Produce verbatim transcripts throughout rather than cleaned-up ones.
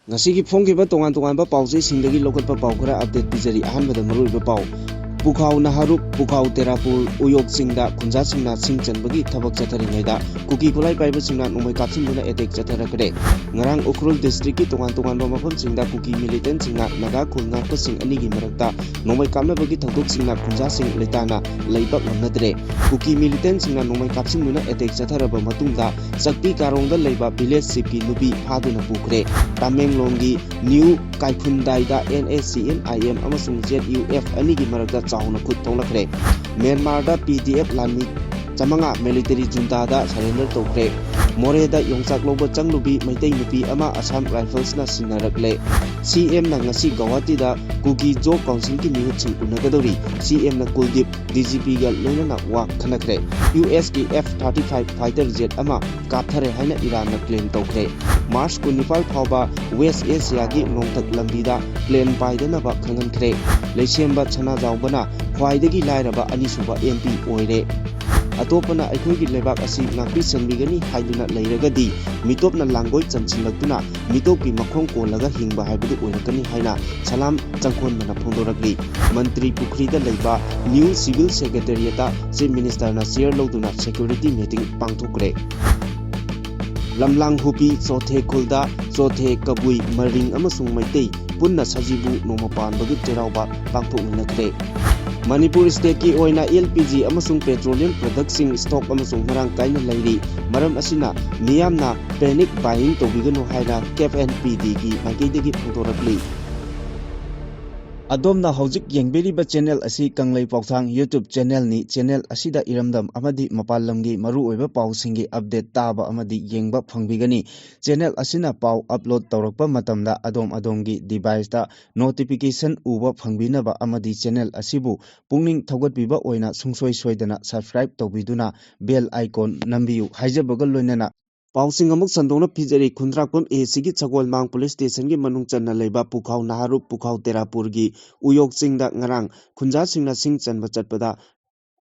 ꯉꯁꯤꯒꯤ ꯐꯣꯡꯈꯤꯕ ꯇꯣꯉꯥꯟ ꯇꯣꯉꯥꯟꯕ ꯄꯥꯎꯆꯦꯁꯤꯡꯗꯒꯤ ꯂꯧꯈꯠꯄ ꯄꯥꯎ ꯈꯔ ꯑꯞꯗꯦꯠ ꯄꯤꯖꯔꯤ꯫ ꯑꯍꯥꯟꯕꯗ ꯃꯔꯨꯑꯣꯏꯕ ꯄꯥꯎ꯫ ꯄꯨꯈꯥꯎ ꯅꯍꯥꯔꯨꯞ, ꯄꯨꯈꯥꯎ ꯇꯦꯔꯥꯄꯨꯔ, ꯎꯌꯣꯛ ꯆꯤꯡꯗ ꯈꯨꯟꯖꯥꯁꯤꯡꯅ ꯁꯤꯡ ꯆꯟꯕꯒꯤ ꯊꯕꯛ ꯆꯠꯊꯔꯤꯉꯩꯗ ꯀꯨꯀꯤ ꯈꯨꯠꯂꯥꯏ ꯄꯥꯏꯕꯁꯤꯡꯅ ꯅꯣꯡꯃꯩ ꯀꯥꯞꯁꯤꯟꯗꯨꯅ ꯑꯦꯇꯦꯛ ꯆꯠꯊꯔꯛꯈ꯭ꯔꯦ꯫ ꯉꯔꯥꯡ ꯎꯈ꯭ꯔꯨꯜ ꯗꯤꯁꯇ꯭ꯔꯤꯛꯀꯤ ꯇꯣꯉꯥꯟ ꯇꯣꯉꯥꯟꯕ ꯃꯐꯝꯁꯤꯡꯗ ꯀꯨꯀꯤ ꯃꯤꯂꯤꯇꯦꯟꯁꯤꯡꯅ ꯅꯥꯒꯥ ꯈꯨꯜ ꯉꯥꯛꯄꯁꯤꯡ ꯑꯅꯤꯒꯤ ꯃꯔꯛꯇ ꯅꯣꯡꯃꯩ ꯀꯥꯞꯅꯕꯒꯤ ꯊꯧꯗꯣꯛꯁꯤꯡꯅ ꯈꯨꯟꯖꯥꯁꯤꯡ ꯂꯩꯇꯥꯅ ꯂꯩꯕ ꯉꯝꯅꯗ꯭ꯔꯦ꯫ ꯀꯨꯀꯤ ꯃꯤꯂꯤꯇꯦꯟꯁꯤꯡꯅ ꯅꯣꯡꯃꯩ ꯀꯥꯞꯁꯤꯟꯗꯨꯅ ꯑꯦꯇꯦꯛ ꯆꯠꯊꯔꯕ ꯃꯇꯨꯡꯗ ꯆꯛꯄꯤ ꯀꯥꯔꯣꯡꯗ ꯂꯩꯕ ꯚꯤꯂꯦꯖ ꯆꯤꯐꯀꯤ ꯅꯨꯄꯤ ꯐꯥꯗꯨꯅ ꯄꯨꯈ꯭ꯔꯦ꯫ ꯇꯥꯃꯦꯡꯂꯣꯡꯒꯤ new ꯀꯥꯏꯐꯨꯟꯗꯥꯏꯗ N S C N I M ꯑꯃꯁꯨꯡ ꯖꯦꯠ ꯌꯨ ꯑꯦꯐ ꯑꯅꯤꯒꯤ ꯃꯔꯛꯇ ꯆꯥꯎꯅ ꯈꯨꯠ ꯊꯣꯛꯂꯛꯈ꯭ꯔꯦ꯫ ꯃ꯭ꯌꯥꯟꯃꯥꯔꯗ ꯄꯤ ꯗꯤ ꯑꯦꯐ ꯂꯥꯟꯃꯤ ꯆꯥꯃꯉꯥ ꯃꯤꯂꯤꯇꯔꯤ ꯖꯨꯟꯇꯥꯗ ꯁꯔꯦꯟꯗꯔ ꯇꯧꯈ꯭ꯔꯦ꯫ ꯃꯣꯔꯦꯗ ꯌꯣꯡꯆꯥꯛ ꯂꯧꯕ ꯆꯪꯂꯨꯕꯤ ꯃꯩꯇꯩ ꯅꯨꯄꯤ ꯑꯃ ꯑꯁꯥꯝ ꯔꯥꯏꯐꯜꯁꯅ ꯁꯤꯟꯅꯔꯛꯂꯦ꯫ ꯁꯤ ꯑꯦꯝꯅ ꯉꯁꯤ ꯒꯧꯍꯥꯇꯤꯗ ꯀꯨꯀꯤ ꯖꯣ ꯀꯥꯎꯟꯁꯤꯜꯒꯤ ꯃꯤꯍꯨꯠꯁꯤꯡ ꯎꯅꯒꯗꯧꯔꯤ꯫ ꯁꯤ ꯑꯦꯝꯅ ꯀꯨꯜꯗꯤꯞ ꯗꯤ ꯖꯤ ꯄꯤꯒ ꯂꯣꯏꯅꯅ ꯋꯥ ꯈꯟꯅꯈ꯭ꯔꯦ꯫ ꯌꯨ ꯑꯦꯁꯀꯤ ꯑꯦꯐ ꯊꯥꯔꯇꯤ ꯐꯥꯏꯚ ꯐꯥꯏꯇꯔ ꯖꯦꯠ ꯑꯃ ꯀꯥꯞꯊꯔꯦ ꯍꯥꯏꯅ ꯏꯔꯥꯟꯅ ꯀ꯭ꯂꯦꯝ ꯇꯧꯈ꯭ꯔꯦ꯫ ꯃꯥꯔꯆ ꯀꯨꯟꯅꯤꯄꯥꯜ ꯐꯥꯎꯕ ꯋꯦꯁ ꯑꯦꯁꯤꯌꯥꯒꯤ ꯅꯣꯡꯊꯛ ꯂꯝꯕꯤꯗ ꯄ꯭ꯂꯦꯟ ꯄꯥꯏꯗꯅꯕ ꯈꯪꯍꯟꯈ꯭ꯔꯦ꯫ ꯂꯩꯁꯦꯝꯕ ꯁꯅꯥꯖꯥꯎꯕꯅ ꯈ꯭ꯋꯥꯏꯗꯒꯤ ꯂꯥꯏꯔꯕ ꯑꯅꯤꯁꯨꯕ ꯑꯦꯝ ꯄꯤ ꯑꯣꯏꯔꯦ꯫ ꯑꯇꯣꯞꯄꯅ ꯑꯩꯈꯣꯏꯒꯤ ꯂꯩꯕꯥꯛ ꯑꯁꯤ ꯉꯥꯛꯄꯤ ꯁꯦꯟꯕꯤꯒꯅꯤ ꯍꯥꯏꯗꯨꯅ ꯂꯩꯔꯒꯗꯤ ꯃꯤꯇꯣꯞꯅ ꯂꯥꯡꯒꯣꯏ ꯆꯟꯁꯤꯜꯂꯛꯇꯨꯅ ꯃꯤꯇꯣꯞꯀꯤ ꯃꯈꯣꯡ ꯀꯣꯜꯂꯒ ꯍꯤꯡꯕ ꯍꯥꯏꯕꯗꯨ ꯑꯣꯏꯔꯛꯀꯅꯤ ꯍꯥꯏꯅ ꯁꯂꯥꯝ ꯆꯪꯈꯣꯟꯕꯅ ꯐꯣꯡꯗꯣꯔꯛꯂꯤ꯫ ꯃꯟꯇ꯭ꯔꯤ ꯄꯨꯈ꯭ꯔꯤꯗ ꯂꯩꯕ ꯅ꯭ꯌꯨ ꯁꯤꯚꯤꯜ ꯁꯦꯀ꯭ꯔꯦꯇꯦꯔꯤꯌꯦꯠꯇ ꯆꯤꯐ ꯃꯤꯅꯤꯁꯇꯔꯅ ꯆꯤꯌꯔ ꯂꯧꯗꯨꯅ ꯁꯦꯀ꯭ꯌꯨꯔꯤꯇꯤ ꯃꯤꯇꯤꯡ ꯄꯥꯡꯊꯣꯛꯈ꯭ꯔꯦ꯫ ꯂꯝꯂꯥꯡ ꯍꯨꯄꯤ ꯆꯣꯊꯦ ꯈꯨꯜꯗ ꯆꯣꯊꯦ, ꯀꯕꯨꯏ, ꯃꯔꯤꯡ ꯑꯃꯁꯨꯡ ꯃꯩꯇꯩ ꯄꯨꯟꯅ ꯁꯖꯤꯕꯨ ꯅꯣꯡꯃ ꯄꯥꯟꯕꯒꯤ ꯆꯩꯔꯥꯎꯕ ꯄꯥꯡꯊꯣꯛꯃꯤꯟꯅꯈ꯭ꯔꯦ꯫ ꯃꯅꯤꯄꯨꯔ ꯁ꯭ꯇꯦꯠꯀꯤ ꯑꯣꯏꯅ ꯑꯦꯜ ꯄꯤ ꯖꯤ ꯑꯃꯁꯨꯡ ꯄꯦꯇ꯭ꯔꯣꯂꯤꯌꯝ ꯄ꯭ꯔꯗꯛꯁꯤꯡ ꯁ꯭ꯇꯣꯛ ꯑꯃꯁꯨꯡ ꯃꯔꯥꯡ ꯀꯥꯏꯅ ꯂꯩꯔꯤ꯫ ꯃꯔꯝ ꯑꯁꯤꯅ ꯃꯤꯌꯥꯝꯅ ꯄꯦꯅꯤꯛ ꯕꯥꯏꯌꯤꯡ ꯇꯧꯕꯤꯒꯅꯨ ꯍꯥꯏꯅ ꯀꯦꯞ ꯑꯦꯟ ꯄꯤ ꯗꯤꯒꯤ ꯃꯥꯏꯀꯩꯗꯒꯤ ꯐꯣꯡꯗꯣꯔꯛꯂꯤ꯫ ꯑꯗꯣꯝꯅ ꯍꯧꯖꯤꯛ ꯌꯦꯡꯕꯤꯔꯤꯕ ꯆꯦꯅꯦꯜ ꯑꯁꯤ ꯀꯪꯂꯩ ꯄꯥꯎꯊꯥꯡ YouTube ꯆꯦꯅꯦꯜꯅꯤ꯫ ꯆꯦꯅꯦꯜ ꯑꯁꯤꯗ ꯏꯔꯝꯗꯝ ꯑꯃꯗꯤ ꯃꯄꯥꯟ ꯂꯝꯒꯤ ꯃꯔꯨꯑꯣꯏꯕ ꯄꯥꯎꯁꯤꯡꯒꯤ ꯑꯞꯗꯦꯠ ꯇꯥꯕ ꯑꯃꯗꯤ ꯌꯦꯡꯕ ꯐꯪꯕꯤꯒꯅꯤ꯫ ꯆꯦꯅꯦꯜ ꯑꯁꯤꯅ ꯄꯥꯎ ꯑꯞꯂꯣꯗ ꯇꯧꯔꯛꯄ ꯃꯇꯝꯗ ꯑꯗꯣꯝ ꯑꯗꯣꯝꯒꯤ ꯗꯤꯚꯥꯏꯁꯇ ꯅꯣꯇꯤꯐꯤꯀꯦꯁꯟ ꯎꯕ ꯐꯪꯕꯤꯅꯕ ꯑꯃꯗꯤ ꯆꯦꯅꯦꯜ ꯑꯁꯤꯕꯨ ꯄꯨꯛꯅꯤꯡ ꯊꯧꯒꯠꯄꯤꯕ ꯑꯣꯏꯅ ꯁꯨꯡꯁꯣꯏ ꯁꯣꯏꯗꯅ ꯁꯕꯁꯀ꯭ꯔꯥꯏꯕ ꯇꯧꯕꯤꯗꯨꯅ ꯕꯦꯜ ꯑꯥꯏꯀꯣꯟ ꯅꯝꯕꯤꯌꯨ ꯍꯥꯏꯖꯕꯒ ꯂꯣꯏꯅꯅ ꯄꯥꯎꯁꯤꯡ ꯑꯃꯨꯛ ꯁꯟꯗꯣꯛꯅ ꯄꯤꯖꯔꯤ꯫ ꯈꯨꯟꯗ꯭ꯔꯥꯛꯄꯝ ꯑꯦ ꯁꯤꯒꯤ ꯁꯒꯣꯜꯃꯥꯡ ꯄꯨꯂꯤꯁ ꯁ꯭ꯇꯦꯁꯟꯒꯤ ꯃꯅꯨꯡ ꯆꯟꯅ ꯂꯩꯕ ꯄꯨꯈꯥꯎ ꯅꯍꯥꯔꯨꯞ, ꯄꯨꯈꯥꯎ ꯇꯦꯔꯥꯄꯨꯔꯒꯤ ꯎꯌꯣꯛ ꯆꯤꯡꯗ ꯉꯔꯥꯡ ꯈꯨꯟꯖꯥꯁꯤꯡꯅ ꯁꯤꯡ ꯆꯟꯕ ꯆꯠꯄꯗ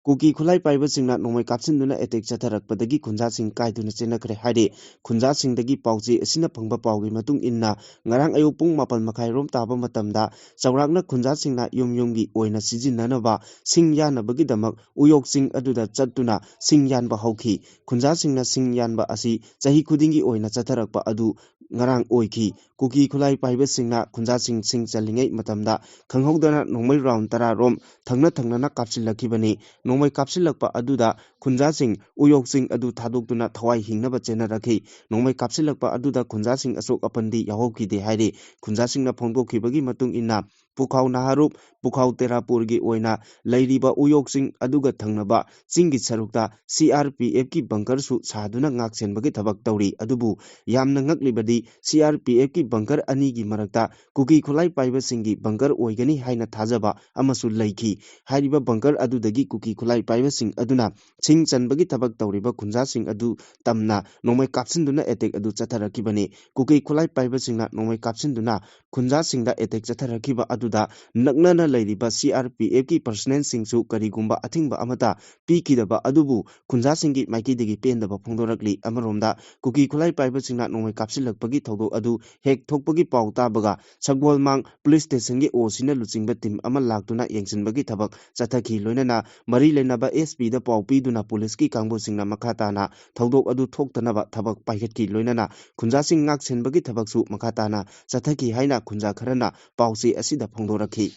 ꯀꯨꯀꯤ ꯈꯨꯠꯂꯥꯏ ꯄꯥꯏꯕꯁꯤꯡꯅ ꯅꯣꯡꯃꯩ ꯀꯥꯞꯁꯤꯟꯗꯨꯅ ꯑꯦꯇꯦꯛ ꯆꯠꯊꯔꯛꯄꯗꯒꯤ ꯈꯨꯟꯖꯥꯁꯤꯡ ꯀꯥꯏꯗꯨꯅ ꯆꯦꯟꯅꯈ꯭ꯔꯦ ꯍꯥꯏꯔꯤ꯫ ꯈꯨꯟꯖꯥꯁꯤꯡꯗꯒꯤ ꯄꯥꯎꯆꯦ ꯑꯁꯤꯅ ꯐꯪꯕ ꯄꯥꯎꯒꯤ ꯃꯇꯨꯡ ꯏꯟꯅ, ꯉꯔꯥꯡ ꯑꯌꯨꯛ ꯄꯨꯡ ꯃꯥꯄꯜ ꯃꯈꯥꯏ ꯔꯣꯝ ꯇꯥꯕ ꯃꯇꯝꯗ ꯆꯥꯎꯔꯥꯛꯅ ꯈꯨꯟꯖꯥꯁꯤꯡꯅ ꯌꯨꯝ ꯌꯨꯝꯒꯤ ꯑꯣꯏꯅ ꯁꯤꯖꯤꯟꯅꯅꯕ ꯁꯤꯡ ꯌꯥꯟꯅꯕꯒꯤꯗꯃꯛ ꯎꯌꯣꯛ ꯆꯤꯡ ꯑꯗꯨꯗ ꯆꯠꯇꯨꯅ ꯁꯤꯡ ꯌꯥꯟꯕ ꯍꯧꯈꯤ꯫ ꯈꯨꯟꯖꯥꯁꯤꯡꯅ ꯁꯤꯡ ꯌꯥꯟꯕ ꯑꯁꯤ ꯆꯍꯤ ꯈꯨꯗꯤꯡꯒꯤ ꯑꯣꯏꯅ ꯆꯠꯊꯔꯛꯄ ꯑꯗꯨ ꯉꯔꯥꯡ ꯑꯣꯏꯈꯤ꯫ ꯀꯨꯀꯤ ꯈꯨꯠꯂꯥꯏ ꯄꯥꯏꯕꯁꯤꯡꯅ ꯈꯨꯟꯖꯥꯁꯤꯡ ꯁꯤꯡ ꯆꯜꯂꯤꯉꯩ ꯃꯇꯝꯗ ꯈꯪꯍꯧꯗꯅ ꯅꯣꯡꯃꯩ ꯔꯥꯎꯟ ꯇꯔꯥ ꯔꯣꯝ ꯊꯪꯅ ꯊꯪꯅꯅ ꯀꯥꯞꯁꯤꯜꯂꯛꯈꯤꯕꯅꯤ꯫ ꯅꯣꯡꯃꯩ ꯀꯥꯞꯁꯤꯜꯂꯛꯄ ꯑꯗꯨꯗ ꯈꯨꯟꯖꯥꯁꯤꯡ ꯎꯌꯣꯛ ꯆꯤꯡ ꯑꯗꯨ ꯊꯥꯗꯣꯛꯇꯨꯅ ꯊꯋꯥꯏ ꯍꯤꯡꯅꯕ ꯆꯦꯟꯅꯔꯛꯈꯤ꯫ ꯅꯣꯡꯃꯩ ꯀꯥꯞꯁꯤꯜꯂꯛꯄ ꯑꯗꯨꯗ ꯈꯨꯟꯖꯥꯁꯤꯡ ꯑꯁꯣꯛ ꯑꯄꯟꯗꯤ ꯌꯥꯎꯍꯧꯈꯤꯗꯦ ꯍꯥꯏꯔꯤ꯫ ꯈꯨꯟꯖꯥꯁꯤꯡꯅ ꯐꯣꯡꯗꯣꯛꯈꯤꯕꯒꯤ ꯃꯇꯨꯡ ꯏꯟꯅ, ꯄꯨꯈꯥꯎ ꯅꯍꯥꯔꯨꯞ, ꯄꯨꯈꯥꯎ ꯇꯦꯔꯥꯄꯨꯔꯒꯤ ꯑꯣꯏꯅ ꯂꯩꯔꯤꯕ ꯎꯌꯣꯛ ꯆꯤꯡ ꯑꯗꯨꯒ ꯊꯪꯅꯕ ꯆꯤꯡꯒꯤ ꯁꯔꯨꯛꯇ ꯁꯤ ꯑꯥꯔ ꯄꯤ ꯑꯦꯐꯀꯤ ꯕꯪꯀꯔꯁꯨ ꯁꯥꯗꯨꯅ ꯉꯥꯛ ꯁꯦꯟꯕꯒꯤ ꯊꯕꯛ ꯇꯧꯔꯤ꯫ ꯑꯗꯨꯕꯨ ꯌꯥꯝꯅ ꯉꯛꯂꯤꯕꯗꯤ, ꯁꯤ ꯑꯥꯔ ꯄꯤ ꯑꯦꯐꯀꯤ ꯕꯪꯀꯔ ꯑꯅꯤꯒꯤ ꯃꯔꯛꯇ ꯀꯨꯀꯤ ꯈꯨꯠꯂꯥꯏ ꯄꯥꯏꯕꯁꯤꯡꯒꯤ ꯕꯪꯀꯔ ꯑꯣꯏꯒꯅꯤ ꯍꯥꯏꯅ ꯊꯥꯖꯕ ꯑꯃꯁꯨ ꯂꯩꯈꯤ꯫ ꯍꯥꯏꯔꯤꯕ ꯕꯪꯀꯔ ꯑꯗꯨꯗꯒꯤ ꯀꯨꯀꯤ ꯈꯨꯠꯂꯥꯏ ꯄꯥꯏꯕꯁꯤꯡ ꯑꯗꯨꯅ ꯁꯤꯡ ꯆꯟꯕꯒꯤ ꯊꯕꯛ ꯇꯧꯔꯤꯕ ꯈꯨꯟꯖꯥꯁꯤꯡ ꯑꯗꯨ ꯇꯝꯅ ꯅꯣꯡꯃꯩ ꯀꯥꯞꯁꯤꯟꯗꯨꯅ ꯑꯦꯇꯦꯛ ꯑꯗꯨ ꯆꯠꯊꯔꯛꯈꯤꯕꯅꯤ꯫ ꯀꯨꯀꯤ ꯈꯨꯠꯂꯥꯏ ꯄꯥꯏꯕꯁꯤꯡꯅ ꯅꯣꯡꯃꯩ ꯀꯥꯞꯁꯤꯟꯗꯨꯅ ꯈꯨꯟꯖꯥꯁꯤꯡꯗ ꯑꯦꯇꯦꯛ ꯆꯠꯊꯔꯛꯈꯤꯕ ꯑꯗꯨꯗ ꯅꯛꯅꯅ ꯂꯩꯔꯤꯕ ꯁꯤ ꯑꯥꯔ ꯄꯤ ꯑꯦꯐꯀꯤ ꯄꯔꯁꯅꯦꯜꯁꯤꯡꯁꯨ ꯀꯔꯤꯒꯨꯝꯕ ꯑꯊꯤꯡꯕ ꯑꯃꯠꯇ ꯄꯤꯈꯤꯗꯕ ꯑꯗꯨꯕꯨ ꯈꯨꯟꯖꯥꯁꯤꯡꯒꯤ ꯃꯥꯏꯀꯩꯗꯒꯤ ꯄꯦꯟꯗꯕ ꯐꯣꯡꯗꯣꯔꯛꯂꯤ꯫ ꯑꯃꯔꯣꯝꯗ, ꯀꯨꯀꯤ ꯈꯨꯠꯂꯥꯏ ꯄꯥꯏꯕꯁꯤꯡꯅ ꯅꯣꯡꯃꯩ ꯀꯥꯞꯁꯤꯜꯂꯛꯄꯒꯤ ꯊꯧꯗꯣꯛ ꯑꯗꯨ ꯍꯦꯛ ꯊꯣꯛꯄꯒꯤ ꯄꯥꯎ ꯇꯥꯕꯒ ꯁꯒꯣꯜꯃꯥꯡ ꯄꯨꯂꯤꯁ ꯁ꯭ꯇꯦꯁꯟꯒꯤ ꯑꯣ ꯁꯤꯅ ꯂꯨꯆꯤꯡꯕ ꯇꯤꯝ ꯑꯃ ꯂꯥꯛꯇꯨꯅ ꯌꯦꯡꯁꯤꯟꯕꯒꯤ ꯊꯕꯛ ꯆꯠꯊꯈꯤ꯫ ꯂꯣꯏꯅꯅ ꯃꯔꯤ ꯂꯩꯅꯕ ꯑꯦꯁ ꯄꯤꯗ ꯄꯥꯎ ꯄꯤꯗꯨꯅ ꯄꯨꯂꯤꯁꯀꯤ ꯀꯥꯡꯕꯨꯁꯤꯡꯅ ꯃꯈꯥ ꯇꯥꯅ ꯊꯧꯗꯣꯛ ꯑꯗꯨ ꯊꯣꯛꯇꯅꯕ ꯊꯕꯛ ꯄꯥꯏꯈꯠꯈꯤ꯫ ꯂꯣꯏꯅꯅ ꯈꯨꯟꯖꯥꯁꯤꯡ ꯉꯥꯛ ꯁꯦꯟꯕꯒꯤ ꯊꯕꯛꯁꯨ ꯃꯈꯥ ꯇꯥꯅ ꯆꯠꯊꯈꯤ ꯍꯥꯏꯅ ꯈꯨꯟꯖꯥ ꯈꯔꯅ ꯄꯥꯎꯆꯦ ꯑꯁꯤꯗ ꯐꯣꯡꯗꯣꯔꯛꯈꯤ꯫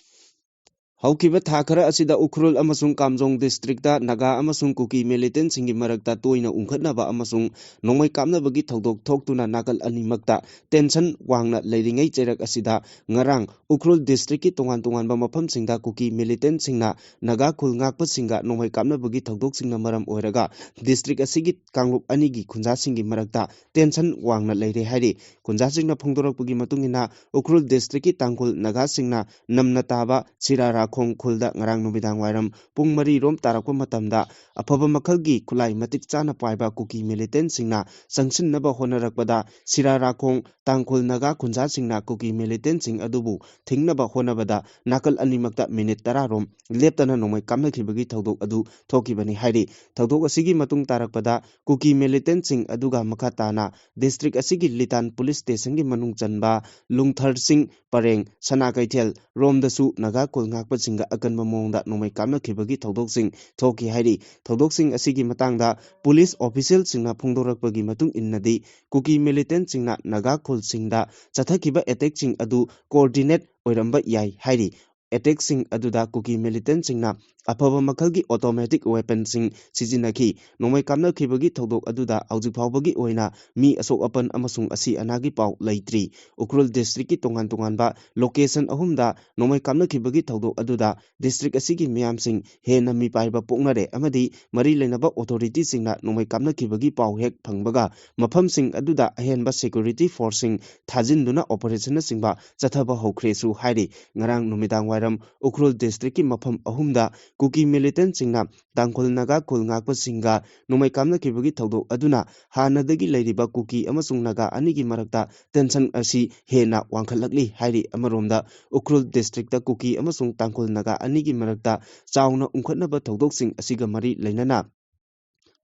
ꯍꯧꯈꯤꯕ ꯊꯥ ꯈꯔ ꯑꯁꯤꯗ ꯎꯈ꯭ꯔꯨꯜ ꯑꯃꯁꯨꯡ ꯀꯥꯝꯖꯣꯡ ꯗꯤꯁꯇ꯭ꯔꯤꯛꯇ ꯅꯥꯒꯥ ꯑꯃꯁꯨꯡ ꯀꯨꯀꯤ ꯃꯤꯂꯤꯇꯦꯟꯁꯤꯡꯒꯤ ꯃꯔꯛꯇ ꯇꯣꯏꯅ ꯎꯪꯈꯠꯅꯕ ꯑꯃꯁꯨꯡ ꯅꯣꯡꯃꯩ ꯀꯥꯞꯅꯕꯒꯤ ꯊꯧꯗꯣꯛ ꯊꯣꯛꯇꯨꯅ ꯅꯥꯀꯜ ꯑꯅꯤꯃꯛꯇ ꯇꯦꯟꯁꯟ ꯋꯥꯡꯅ ꯂꯩꯔꯤꯉꯩ ꯆꯩꯔꯛ ꯑꯁꯤꯗ ꯉꯔꯥꯡ ꯎꯈ꯭ꯔꯨꯜ ꯗꯤꯁꯇ꯭ꯔꯤꯛꯀꯤ ꯇꯣꯉꯥꯟ ꯇꯣꯉꯥꯟꯕ ꯃꯐꯝꯁꯤꯡꯗ ꯀꯨꯀꯤ ꯃꯤꯂꯤꯇꯦꯟꯁꯤꯡꯅ ꯅꯥꯒꯥ ꯈꯨꯜ ꯉꯥꯛꯄꯁꯤꯡꯒ ꯅꯣꯡꯃꯩ ꯀꯥꯞꯅꯕꯒꯤ ꯊꯧꯗꯣꯛꯁꯤꯡꯅ ꯃꯔꯝ ꯑꯣꯏꯔꯒ ꯗꯤꯁꯇ꯭ꯔꯤꯛ ꯑꯁꯤꯒꯤ ꯀꯥꯡꯂꯨꯞ ꯑꯅꯤꯒꯤ ꯈꯨꯟꯖꯥꯁꯤꯡꯒꯤ ꯃꯔꯛꯇ ꯇꯦꯟꯁꯟ ꯋꯥꯡꯅ ꯂꯩꯔꯦ ꯍꯥꯏꯔꯤ꯫ ꯈꯨꯟꯖꯥꯁꯤꯡꯅ ꯐꯣꯡꯗꯣꯔꯛꯄꯒꯤ ꯃꯇꯨꯡ ꯏꯟꯅ, ꯎꯈ꯭ꯔꯨꯜ ꯗꯤꯁꯇ꯭ꯔꯤꯛꯀꯤ ꯇꯥꯡꯈꯨꯜ ꯅꯥꯒꯥꯁꯤꯡꯅ ꯅꯝꯅ ꯇꯥꯕ ꯁꯤꯔꯥꯔꯥ ꯈꯣꯡ ꯈꯨꯜꯗ ꯉꯔꯥꯡ ꯅꯨꯃꯤꯗꯥꯡ ꯋꯥꯏꯔꯝ ꯄꯨꯡ ꯃꯔꯤ ꯔꯣꯝ ꯇꯥꯔꯛꯄ ꯃꯇꯝꯗ ꯑꯐꯕ ꯃꯈꯜꯒꯤ ꯈꯨꯠꯂꯥꯏ ꯃꯇꯤꯛ ꯆꯥꯅ ꯄꯥꯏꯕ ꯀꯨꯀꯤ ꯃꯤꯂꯤꯇꯦꯟꯁꯤꯡꯅ ꯆꯪꯁꯤꯟꯅꯕ ꯍꯣꯠꯅꯔꯛꯄꯗ ꯁꯤꯔꯥꯔꯥꯈꯣꯡ ꯇꯥꯡꯈꯨꯜ ꯅꯥꯒꯥ ꯈꯨꯟꯖꯥꯁꯤꯡꯅ ꯀꯨꯀꯤ ꯃꯤꯂꯤꯇꯦꯟꯁꯤꯡ ꯑꯗꯨꯕꯨ ꯊꯤꯡꯅꯕ ꯍꯣꯠꯅꯕꯗ ꯅꯥꯀꯜ ꯑꯅꯤꯃꯛꯇ ꯃꯤꯅꯤꯠ ꯇꯔꯥ ꯔꯣꯝ ꯂꯦꯞꯇꯅ ꯅꯣꯡꯃꯩ ꯀꯥꯞꯅꯈꯤꯕꯒꯤ ꯊꯧꯗꯣꯛ ꯑꯗꯨ ꯊꯣꯛꯈꯤꯕꯅꯤ ꯍꯥꯏꯔꯤ꯫ ꯊꯧꯗꯣꯛ ꯑꯁꯤꯒꯤ ꯃꯇꯨꯡ ꯇꯥꯔꯛꯄꯗ ꯀꯨꯀꯤ ꯃꯤꯂꯤꯇꯦꯟꯁꯤꯡ ꯑꯗꯨꯒ ꯃꯈꯥ ꯇꯥꯅ ꯗꯤꯁꯇ꯭ꯔꯤꯛ ꯑꯁꯤꯒꯤ ꯂꯤꯇꯥꯟ ꯄꯨꯂꯤꯁ ꯁ꯭ꯇꯦꯁꯟꯒꯤ ꯃꯅꯨꯡ ꯆꯟꯕ ꯂꯨꯡꯊꯔꯁꯤꯡ ꯄꯔꯦꯡ, ꯁꯅꯥ ꯀꯩꯊꯦꯜ ꯔꯣꯝꯗꯁꯨ ꯅꯥꯒꯥ ꯈꯨꯜ ꯉꯥꯛꯄꯁꯤꯡꯒ ꯑꯀꯟꯕ ꯃꯑꯣꯡꯗ ꯅꯣꯡꯃꯩ ꯀꯥꯞꯅꯈꯤꯕꯒꯤ ꯊꯧꯗꯣꯛꯁꯤꯡ ꯊꯣꯛꯈꯤ ꯍꯥꯏꯔꯤ꯫ ꯊꯧꯗꯣꯛꯁꯤꯡ ꯑꯁꯤꯒꯤ ꯃꯇꯥꯡꯗ ꯄꯨꯂꯤꯁ ꯑꯣꯐꯤꯁꯤꯌꯦꯜꯁꯤꯡꯅ ꯐꯣꯡꯗꯣꯔꯛꯄꯒꯤ ꯃꯇꯨꯡ ꯏꯟꯅꯗꯤ, ꯀꯨꯀꯤ ꯃꯤꯂꯤꯇꯦꯟꯁꯤꯡꯅ ꯅꯥꯒꯥ ꯈꯨꯜꯁꯤꯡꯗ ꯆꯠꯊꯈꯤꯕ ꯑꯦꯇꯦꯛꯁꯤꯡ ꯑꯗꯨ ꯀꯣꯑꯣꯔꯗꯤꯅꯦꯠ ꯑꯣꯏꯔꯝꯕ ꯌꯥꯏ ꯍꯥꯏꯔꯤ꯫ ꯑꯦꯇꯦꯛꯁꯤꯡ ꯑꯗꯨꯗ ꯀꯨꯀꯤ ꯃꯤꯂꯤꯇꯦꯟꯁꯤꯡꯅ ꯑꯐꯕ ꯃꯈꯜꯒꯤ ꯑꯣꯇꯣꯃꯦꯇꯤꯛ ꯋꯦꯄꯟꯁꯤꯡ ꯁꯤꯖꯤꯟꯅꯈꯤ꯫ ꯅꯣꯡꯃꯩ ꯀꯥꯞꯅꯈꯤꯕꯒꯤ ꯊꯧꯗꯣꯛ ꯑꯗꯨꯗ ꯍꯧꯖꯤꯛ ꯐꯥꯎꯕꯒꯤ ꯑꯣꯏꯅ ꯃꯤ ꯑꯁꯣꯛ ꯑꯄꯟ ꯑꯃꯁꯨꯡ ꯑꯁꯤ ꯑꯅꯥꯒꯤ ꯄꯥꯎ ꯂꯩꯇ꯭ꯔꯤ꯫ ꯎꯈ꯭ꯔꯨꯜ ꯗꯤꯁꯇ꯭ꯔꯤꯛꯀꯤ ꯇꯣꯉꯥꯟ ꯇꯣꯉꯥꯟꯕ ꯂꯣꯀꯦꯁꯟ ꯑꯍꯨꯝꯗ ꯅꯣꯡꯃꯩ ꯀꯥꯞꯅꯈꯤꯕꯒꯤ ꯊꯧꯗꯣꯛ ꯑꯗꯨꯗ ꯗꯤꯁꯇ꯭ꯔꯤꯛ ꯑꯁꯤꯒꯤ ꯃꯤꯌꯥꯝꯁꯤꯡ ꯍꯦꯟꯅ ꯃꯤꯄꯥꯏꯕ ꯄꯣꯛꯅꯔꯦ ꯑꯃꯗꯤ ꯃꯔꯤ ꯂꯩꯅꯕ ꯑꯣꯊꯣꯔꯤꯇꯤꯁꯤꯡꯅ ꯅꯣꯡꯃꯩ ꯀꯥꯞꯅꯈꯤꯕꯒꯤ ꯄꯥꯎ ꯍꯦꯛ ꯐꯪꯕꯒ ꯃꯐꯝꯁꯤꯡ ꯑꯗꯨꯗ ꯑꯍꯦꯟꯕ ꯁꯦꯀ꯭ꯌꯨꯔꯤꯇꯤ ꯐꯣꯔꯁꯁꯤꯡ ꯊꯥꯖꯤꯟꯗꯨꯅ ꯑꯣꯄꯔꯦꯁꯟꯅꯆꯤꯡꯕ ꯆꯠꯊꯕ ꯍꯧꯈ꯭ꯔꯦꯁꯨ ꯍꯥꯏꯔꯤ꯫ ꯉꯔꯥꯡ ꯅꯨꯃꯤꯗꯥꯡ ꯋꯥꯏꯔꯝ ꯎꯈ꯭ꯔꯨꯜ ꯗꯤꯁꯇ꯭ꯔꯤꯛꯀꯤ ꯃꯐꯝ ꯑꯍꯨꯝꯗ ꯀꯨꯀꯤ ꯃꯤꯂꯤꯇꯦꯟꯁꯤꯡꯅ ꯇꯥꯡꯈꯨꯜ ꯅꯥꯒꯥ ꯈꯨꯜ ꯉꯥꯛꯄꯁꯤꯡꯒ ꯅꯣꯡꯃꯩ ꯀꯥꯞꯅꯈꯤꯕꯒꯤ ꯊꯧꯗꯣꯛ ꯑꯗꯨꯅ ꯍꯥꯟꯅꯗꯒꯤ ꯂꯩꯔꯤꯕ ꯀꯨꯀꯤ ꯑꯃꯁꯨꯡ ꯅꯥꯒꯥ ꯑꯅꯤꯒꯤ ꯃꯔꯛꯇ ꯇꯦꯟꯁꯟ ꯑꯁꯤ ꯍꯦꯟꯅ ꯋꯥꯡꯈꯠꯂꯛꯂꯤ ꯍꯥꯏꯔꯤ꯫ ꯑꯃꯔꯣꯝꯗ ꯎꯈ꯭ꯔꯨꯜ ꯗꯤꯁꯇ꯭ꯔꯤꯛꯇ ꯀꯨꯀꯤ ꯑꯃꯁꯨꯡ ꯇꯥꯡꯈꯨꯜ ꯅꯥꯒꯥ ꯑꯅꯤꯒꯤ ꯃꯔꯛꯇ ꯆꯥꯎꯅ ꯎꯪꯈꯠꯅꯕ ꯊꯧꯗꯣꯛꯁꯤꯡ ꯑꯁꯤꯒ ꯃꯔꯤ ꯂꯩꯅꯅ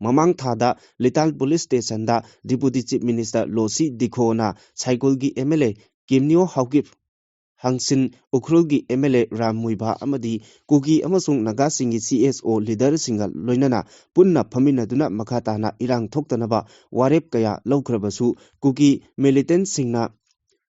ꯃꯃꯥꯡ ꯊꯥꯗ ꯂꯤꯇꯥꯟ ꯄꯨꯂꯤꯁ ꯁ꯭ꯇꯦꯁꯟꯗ ꯗꯤꯄꯨꯇꯤ ꯆꯤꯐ ꯃꯤꯅꯤꯁꯇꯔ ꯂꯣꯁꯤ ꯗꯤꯈꯣꯅ ꯁꯥꯏꯀꯨꯜꯒꯤ M L A Kimneo Haokip, ꯍꯪꯁꯤꯟ ꯎꯈ꯭ꯔꯨꯜꯒꯤ M L A Ram Muivah ꯑꯃꯗꯤ ꯀꯨꯀꯤ ꯑꯃꯁꯨꯡ ꯅꯥꯒꯥꯁꯤꯡꯒꯤ ꯁꯤ ꯑꯦꯁ ꯑꯣ ꯂꯤꯗꯔꯁꯤꯡꯒ ꯂꯣꯏꯅꯅ ꯄꯨꯟꯅ ꯐꯝꯃꯤꯟꯅꯗꯨꯅ ꯃꯈꯥ ꯇꯥꯅ ꯏꯔꯥꯡ ꯊꯣꯛꯇꯅꯕ ꯋꯥꯔꯦꯞ ꯀꯌꯥ ꯂꯧꯈ꯭ꯔꯕꯁꯨ, ꯀꯨꯀꯤ ꯃꯤꯂꯤꯇꯦꯟꯁꯤꯡꯅ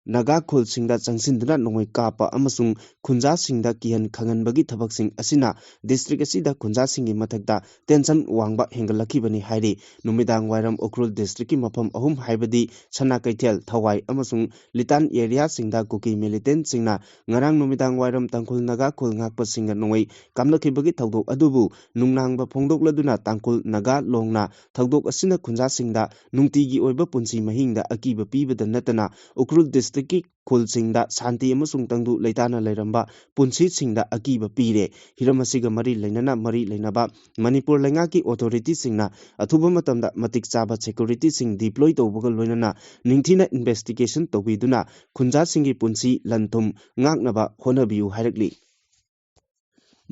ꯅꯥꯒꯥ ꯈꯨꯜꯁꯤꯡꯗ ꯆꯪꯁꯤꯟꯗꯨꯅ ꯅꯣꯡꯃꯩ ꯀꯥꯞꯄ ꯑꯃꯁꯨꯡ ꯈꯨꯟꯖꯥꯁꯤꯡꯗ ꯀꯤꯍꯟ ꯈꯪꯍꯟꯕꯒꯤ ꯊꯕꯛꯁꯤꯡ ꯑꯁꯤꯅ ꯗꯤꯁꯇ꯭ꯔꯤꯛ ꯑꯁꯤꯗ ꯈꯨꯟꯖꯥꯁꯤꯡꯒꯤ ꯃꯊꯛꯇ ꯇꯦꯟꯁꯟ ꯋꯥꯡꯕ ꯍꯦꯟꯒꯠꯂꯛꯈꯤꯕꯅꯤ ꯍꯥꯏꯔꯤ꯫ ꯅꯨꯃꯤꯗꯥꯡ ꯋꯥꯏꯔꯝ ꯎꯈ꯭ꯔꯨꯜ ꯗꯤꯁꯇ꯭ꯔꯤꯛꯀꯤ ꯃꯐꯝ ꯑꯍꯨꯝ ꯍꯥꯏꯕꯗꯤ ꯁꯅꯥ ꯀꯩꯊꯦꯜ, ꯊꯋꯥꯏ ꯑꯃꯁꯨꯡ ꯂꯤꯇꯥꯟ ꯑꯦꯔꯤꯌꯥꯁꯤꯡꯗ ꯀꯨꯀꯤ ꯃꯤꯂꯤꯇꯦꯟꯁꯤꯡꯅ ꯉꯔꯥꯡ ꯅꯨꯃꯤꯗꯥꯡ ꯋꯥꯏꯔꯝ ꯇꯥꯡꯈꯨꯜ ꯅꯥꯒꯥ ꯈꯨꯜ ꯉꯥꯛꯄꯁꯤꯡꯒ ꯅꯣꯡꯃꯩ ꯀꯥꯞꯅꯈꯤꯕꯒꯤ ꯊꯧꯗꯣꯛ ꯑꯗꯨꯕꯨ ꯅꯨꯡꯅꯥꯡꯕ ꯐꯣꯡꯗꯣꯛꯂꯗꯨꯅ ꯇꯥꯡꯈꯨꯜ ꯅꯥꯒꯥ ꯂꯣꯡꯅ ꯊꯧꯗꯣꯛ ꯑꯁꯤꯅ ꯈꯨꯟꯖꯥꯁꯤꯡꯗ ꯅꯨꯡꯇꯤꯒꯤ ꯑꯣꯏꯕ ꯄꯨꯟꯁꯤ ꯃꯍꯤꯡꯗ ꯑꯀꯤꯕ ꯄꯤꯕꯗ ꯅꯠꯇꯅ ꯎꯈ꯭ꯔꯨꯜ ꯗꯤꯁꯇ꯭ꯔꯤꯛ ꯀꯤ ꯈꯨꯜꯁꯤꯡꯗ ꯁꯥꯟꯇꯤ ꯑꯃꯁꯨꯡ ꯇꯪꯗꯨ ꯂꯩꯇꯥꯅ ꯂꯩꯔꯝꯕ ꯄꯨꯟꯁꯤꯁꯤꯡꯗ ꯑꯀꯤꯕ ꯄꯤꯔꯦ꯫ ꯍꯤꯔꯝ ꯑꯁꯤꯒ ꯃꯔꯤ ꯂꯩꯅꯅ ꯃꯔꯤ ꯂꯩꯅꯕ ꯃꯅꯤꯄꯨꯔ ꯂꯩꯉꯥꯛꯀꯤ ꯑꯣꯊꯣꯔꯤꯇꯤꯁꯤꯡꯅ ꯑꯊꯨꯕ ꯃꯇꯝꯗ ꯃꯇꯤꯛ ꯆꯥꯕ ꯁꯦꯀ꯭ꯌꯨꯔꯤꯇꯤꯁꯤꯡ ꯗꯤꯄ꯭ꯂꯣꯏ ꯇꯧꯕꯒ ꯂꯣꯏꯅꯅ ꯅꯤꯡꯊꯤꯅ ꯏꯟꯚꯦꯁꯇꯤꯒꯦꯁꯟ ꯇꯧꯕꯤꯗꯨꯅ ꯈꯨꯟꯖꯥꯁꯤꯡꯒꯤ ꯄꯨꯟꯁꯤ ꯂꯟ ꯊꯨꯝ ꯉꯥꯛꯅꯕ ꯍꯣꯠꯅꯕꯤꯌꯨ ꯍꯥꯏꯔꯛꯂꯤ꯫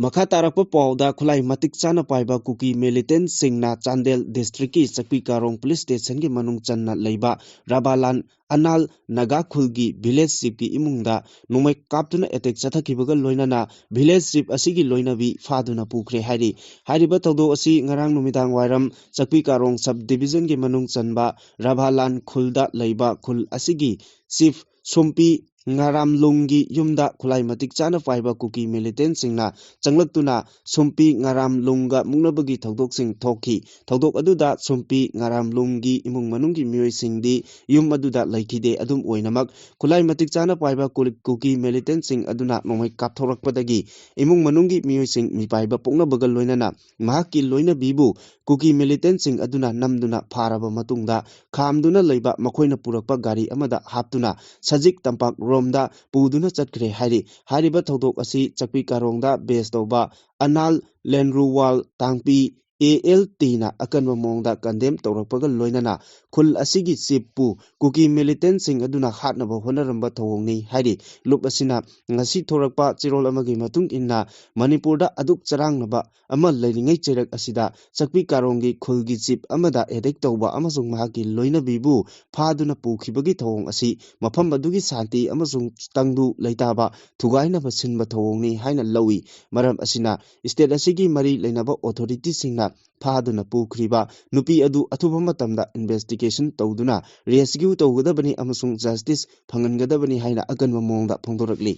ꯃꯈꯥ ꯇꯥꯔꯛꯄ ꯄꯥꯎꯗ ꯈꯨꯠꯂꯥꯏ ꯃꯇꯤꯛ ꯆꯥꯅ ꯄꯥꯏꯕ ꯀꯨꯀꯤ ꯃꯤꯂꯤꯇꯦꯟꯠꯁꯤꯡꯅ ꯆꯥꯟꯗꯦꯜ ꯗꯤꯁꯇ꯭ꯔꯤꯛꯀꯤ ꯆꯛꯄꯤ ꯀꯥꯔꯣꯡ ꯄꯨꯂꯤꯁ ꯁ꯭ꯇꯦꯁꯟꯒꯤ ꯃꯅꯨꯡ ꯆꯟꯅ ꯂꯩꯕ ꯔꯥꯕꯥꯂꯥꯟ ꯑꯅꯥꯜ ꯅꯥꯒꯥ ꯈꯨꯜꯒꯤ ꯚꯤꯂꯦꯖ ꯆꯤꯐꯀꯤ ꯏꯃꯨꯡꯗ ꯅꯣꯡꯃꯩ ꯀꯥꯞꯇꯨꯅ ꯑꯦꯇꯦꯛ ꯆꯠꯊꯈꯤꯕꯒ ꯂꯣꯏꯅꯅ ꯚꯤꯂꯦꯖ ꯆꯤꯐ ꯑꯁꯤꯒꯤ ꯂꯣꯏꯅꯕꯤ ꯐꯥꯗꯨꯅ ꯄꯨꯈ꯭ꯔꯦ ꯍꯥꯏꯔꯤ꯫ ꯍꯥꯏꯔꯤꯕ ꯊꯧꯗꯣꯛ ꯑꯁꯤ ꯉꯔꯥꯡ ꯅꯨꯃꯤꯗꯥꯡ ꯋꯥꯏꯔꯝ ꯆꯛꯄꯤ ꯀꯥꯔꯣꯡ ꯁꯕ ꯗꯤꯕꯤꯖꯟꯒꯤ ꯃꯅꯨꯡ ꯆꯟꯕ ꯔꯥꯚꯥꯂꯥꯟ ꯈꯨꯜꯗ ꯂꯩꯕ ꯈꯨꯜ ꯑꯁꯤꯒꯤ ꯆꯤꯐ ꯁꯣꯝꯄꯤ ꯉꯥꯔꯥꯝꯂꯨꯡꯒꯤ ꯌꯨꯝꯗ ꯈꯨꯠꯂꯥꯏ ꯃꯇꯤꯛ ꯆꯥꯅ ꯄꯥꯏꯕ ꯀꯨꯀꯤ ꯃꯤꯂꯤꯇꯦꯟꯠꯁꯤꯡꯅ ꯆꯪꯂꯛꯇꯨꯅ ꯁꯣꯝꯄꯤ ꯉꯥꯔꯥꯝꯂꯨꯡꯒ ꯃꯨꯛꯅꯕꯒꯤ ꯊꯧꯗꯣꯛꯁꯤꯡ ꯊꯣꯛꯈꯤ꯫ ꯊꯧꯗꯣꯛ ꯑꯗꯨꯗ ꯁꯣꯝꯄꯤ ꯉꯥꯔꯥꯝꯂꯨꯡꯒꯤ ꯏꯃꯨꯡ ꯃꯅꯨꯡꯒꯤ ꯃꯤꯑꯣꯏꯁꯤꯡꯗꯤ ꯌꯨꯝ ꯑꯗꯨꯗ ꯂꯩꯈꯤꯗꯦ꯫ ꯑꯗꯨꯝ ꯑꯣꯏꯅꯃꯛ, ꯈꯨꯠꯂꯥꯏ ꯃꯇꯤꯛ ꯆꯥꯅ ꯄꯥꯏꯕ ꯀꯨ-, ꯀꯨꯀꯤ ꯃꯤꯂꯤꯇꯦꯟꯠꯁꯤꯡ ꯑꯗꯨꯅ ꯅꯣꯡꯃꯩ ꯀꯥꯞꯊꯣꯔꯛꯄꯗꯒꯤ ꯏꯃꯨꯡ ꯃꯅꯨꯡꯒꯤ ꯃꯤꯑꯣꯏꯁꯤꯡ ꯃꯤꯄꯥꯏꯕ ꯄꯣꯛꯅꯕꯒ ꯂꯣꯏꯅꯅ ꯃꯍꯥꯛꯀꯤ ꯂꯣꯏꯅꯕꯤꯕꯨ ꯀꯨꯀꯤ ꯃꯤꯂꯤꯇꯦꯟꯠꯁꯤꯡ ꯑꯗꯨꯅ ꯅꯝꯗꯨꯅ ꯐꯥꯔꯕ ꯃꯇꯨꯡꯗ, ꯈꯥꯝꯗꯨꯅ ꯂꯩꯕ ꯃꯈꯣꯏꯅ ꯄꯨꯔꯛꯄ ꯒꯥꯔꯤ ꯑꯃꯗ ꯍꯥꯞꯇꯨꯅ ꯁꯖꯤꯛ ꯇꯝꯄꯥꯛ ꯔꯣꯝꯗ ꯄꯨꯗꯨꯅ ꯆꯠꯈ꯭ꯔꯦ ꯍꯥꯏꯔꯤ꯫ ꯍꯥꯏꯔꯤꯕ ꯊꯧꯗꯣꯛ ꯑꯁꯤ ꯆꯛꯄꯤ ꯀꯥꯔꯣꯡꯗ ꯕꯦꯁ ꯇꯧꯕ ꯑꯅꯥꯜ ꯂꯦꯟꯔꯨꯋꯥꯜ ꯇꯥꯡꯄꯤ, ꯑꯦ ꯑꯦꯜ ꯇꯤꯅ ꯑꯀꯟꯕ ꯃꯑꯣꯡꯗ ꯀꯟꯗꯦꯝ ꯇꯧꯔꯛꯄꯒ ꯂꯣꯏꯅꯅ ꯈꯨꯜ ꯑꯁꯤꯒꯤ ꯆꯤꯐꯄꯨ ꯀꯨꯀꯤ ꯃꯤꯂꯤꯇꯦꯟꯠꯁꯤꯡ ꯑꯗꯨꯅ ꯍꯥꯠꯅꯕ ꯍꯣꯠꯅꯔꯝꯕ ꯊꯧꯑꯣꯡꯅꯤ ꯍꯥꯏꯔꯤ꯫ ꯂꯨꯞ ꯑꯁꯤꯅ ꯉꯁꯤ ꯊꯣꯔꯛꯄ ꯆꯦꯔꯣꯜ ꯑꯃꯒꯤ ꯃꯇꯨꯡ ꯏꯟꯅ, ꯃꯅꯤꯄꯨꯔꯗ ꯑꯗꯨꯛ ꯆꯔꯥꯡꯅꯕ ꯑꯃ ꯂꯩꯔꯤꯉꯩ ꯆꯩꯔꯛ ꯑꯁꯤꯗ ꯆꯛꯄꯤ ꯀꯥꯔꯣꯡꯒꯤ ꯈꯨꯜꯒꯤ ꯆꯤꯐ ꯑꯃꯗ ꯑꯦꯇꯦꯛ ꯇꯧꯕ ꯑꯃꯁꯨꯡ ꯃꯍꯥꯛꯀꯤ ꯂꯣꯏꯅꯕꯤꯕꯨ ꯐꯥꯗꯨꯅ ꯄꯨꯈꯤꯕꯒꯤ ꯊꯧꯑꯣꯡ ꯑꯁꯤ ꯃꯐꯝ ꯑꯗꯨꯒꯤ ꯁꯥꯟꯇꯤ ꯑꯃꯁꯨꯡ ꯇꯪꯗꯨ ꯂꯩꯇꯥꯕ ꯊꯨꯒꯥꯏꯅꯕ ꯁꯤꯟꯕ ꯊꯧꯑꯣꯡꯅꯤ ꯍꯥꯏꯅ ꯂꯧꯏ꯫ ꯃꯔꯝ ꯑꯁꯤꯅ, ꯁ꯭ꯇꯦꯠ ꯑꯁꯤꯒꯤ ꯃꯔꯤ ꯂꯩꯅꯕ ꯑꯣꯊꯣꯔꯤꯇꯤꯁꯤꯡꯅ ꯐꯥꯗꯨꯅ ꯄꯨꯈ꯭ꯔꯤꯕ ꯅꯨꯄꯤ ꯑꯗꯨ ꯑꯊꯨꯕ ꯃꯇꯝꯗ ꯏꯟꯚꯦꯁꯇꯤꯒꯦꯁꯟ ꯇꯧꯗꯨꯅ ꯔꯦꯁꯀ꯭ꯌꯨ ꯇꯧꯒꯗꯕꯅꯤ ꯑꯃꯁꯨꯡ ꯖꯁꯇꯤꯁ ꯐꯪꯍꯟꯒꯗꯕꯅꯤ ꯍꯥꯏꯅ ꯑꯀꯟꯕ ꯃꯑꯣꯡꯗ ꯐꯣꯡꯗꯣꯔꯛꯂꯤ꯫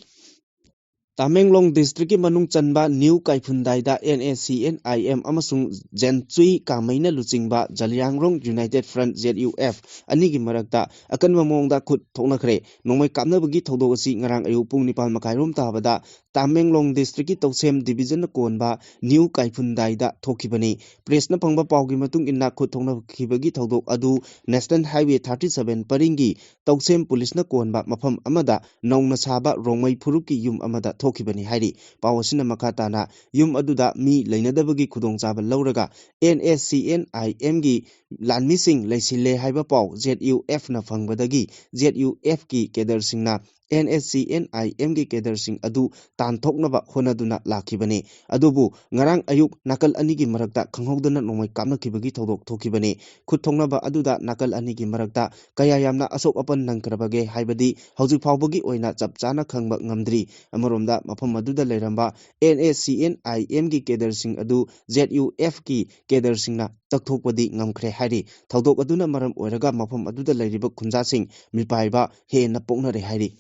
ꯇꯥꯃꯦꯡꯂꯣꯡ ꯗꯤꯁꯇ꯭ꯔꯤꯛꯀꯤ ꯃꯅꯨꯡ ꯆꯟꯕ new ꯀꯥꯏꯐꯨꯟꯗꯥꯏꯗ N S C N I M ꯑꯃꯁꯨꯡ ꯖꯦꯟꯆꯨꯏ ꯀꯥꯃꯩꯅ ꯂꯨꯆꯤꯡꯕ Zeliangrong united front, Z U F, ꯑꯅꯤꯒꯤ ꯃꯔꯛꯇ ꯑꯀꯟꯕ ꯃꯑꯣꯡꯗ ꯈꯨꯠ ꯊꯣꯛꯅꯈ꯭ꯔꯦ꯫ ꯅꯣꯡꯃꯩ ꯀꯥꯞꯅꯕꯒꯤ ꯊꯧꯗꯣꯛ ꯑꯁꯤ ꯉꯔꯥꯡ ꯑꯌꯨꯛ ꯄꯨꯡ ꯅꯤꯄꯥꯟ ꯃꯈꯥꯏꯔꯣꯝ ꯇꯥꯕꯗ ꯇꯥꯃꯦꯡꯂꯣꯡ ꯗꯤꯁꯇ꯭ꯔꯤꯛꯀꯤ ꯇꯧꯁꯦꯝ ꯗꯤꯕꯤꯖꯟꯅ ꯀꯣꯟꯕ ꯅ꯭ꯌꯨ ꯀꯥꯏꯐꯨꯟꯗꯥꯏꯗ ꯊꯣꯛꯈꯤꯕꯅꯤ꯫ ꯄ꯭ꯔꯦꯁꯅ ꯐꯪꯕ ꯄꯥꯎꯒꯤ ꯃꯇꯨꯡ ꯏꯟꯅ, ꯈꯨꯠ ꯊꯣꯛꯅꯈꯤꯕꯒꯤ ꯊꯧꯗꯣꯛ ꯑꯗꯨ ꯅꯦꯁꯅꯦꯜ ꯍꯥꯏꯋꯦ thirty seven ꯄꯔꯤꯡꯒꯤ ꯇꯧꯁꯦꯝ ꯄꯨꯂꯤꯁꯅ ꯀꯣꯟꯕ ꯃꯐꯝ ꯑꯃꯗ ꯅꯧꯅ ꯁꯥꯕ ꯔꯣꯡꯃꯩ ꯐꯨꯔꯨꯞꯀꯤ ꯌꯨꯝ ꯑꯃꯗ ꯊꯣꯛꯈꯤꯕꯅꯤ ꯍꯥꯏꯔꯤ꯫ ꯄꯥꯎ ꯑꯁꯤꯅ ꯃꯈꯥ ꯇꯥꯅ, ꯌꯨꯝ ꯑꯗꯨꯗ ꯃꯤ ꯂꯩꯅꯗꯕꯒꯤ ꯈꯨꯗꯣꯡꯆꯥꯕ ꯂꯧꯔꯒ N S C N I M ꯒꯤ ꯂꯥꯟꯃꯤꯁꯤꯡ ꯂꯩꯁꯤꯜꯂꯦ ꯍꯥꯏꯕ ꯄꯥꯎ Z U F ꯅ ꯐꯪꯕꯗꯒꯤ Z U F ꯀꯤ ꯀꯦꯗꯔꯁꯤꯡꯅ N S C N I M ꯒꯤ ꯀꯦꯗꯔꯁꯤꯡ ꯑꯗꯨ ꯇꯥꯟꯊꯣꯛꯅꯕ ꯍꯣꯠꯅꯗꯨꯅ ꯂꯥꯛꯈꯤꯕꯅꯤ꯫ ꯑꯗꯨꯕꯨ ꯉꯔꯥꯡ ꯑꯌꯨꯛ ꯅꯥꯀꯜ ꯑꯅꯤꯒꯤ ꯃꯔꯛꯇ ꯈꯪꯍꯧꯗꯅ ꯅꯣꯡꯃꯩ ꯀꯥꯞꯅꯈꯤꯕꯒꯤ ꯊꯧꯗꯣꯛ ꯊꯣꯛꯈꯤꯕꯅꯤ꯫ ꯈꯨꯠ ꯊꯣꯛꯅꯕ ꯑꯗꯨꯗ ꯅꯥꯀꯜ ꯑꯅꯤꯒꯤ ꯃꯔꯛꯇ ꯀꯌꯥ ꯌꯥꯝꯅ ꯑꯁꯣꯛ ꯑꯄꯟ ꯅꯪꯈ꯭ꯔꯕꯒꯦ ꯍꯥꯏꯕꯗꯤ ꯍꯧꯖꯤꯛ ꯐꯥꯎꯕꯒꯤ ꯑꯣꯏꯅ ꯆꯞ ꯆꯥꯅ ꯈꯪꯕ ꯉꯝꯗ꯭ꯔꯤ꯫ ꯑꯃꯔꯣꯝꯗ, ꯃꯐꯝ ꯑꯗꯨꯗ ꯂꯩꯔꯝꯕ N S C N I M ꯒꯤ ꯀꯦꯗꯔꯁꯤꯡ ꯑꯗꯨ Z U F ꯀꯤ ꯀꯦꯗꯔꯁꯤꯡꯅ ꯇꯛꯊꯣꯛꯄꯗꯤ ꯉꯝꯈ꯭ꯔꯦ ꯍꯥꯏꯔꯤ꯫ ꯊꯧꯗꯣꯛ ꯑꯗꯨꯅ ꯃꯔꯝ ꯑꯣꯏꯔꯒ ꯃꯐꯝ ꯑꯗꯨꯗ ꯂꯩꯔꯤꯕ ꯈꯨꯟꯖꯥꯁꯤꯡ ꯃꯤꯄꯥꯏꯕ ꯍꯦꯟꯅ ꯄꯣꯛꯅꯔꯦ ꯍꯥꯏꯔꯤ꯫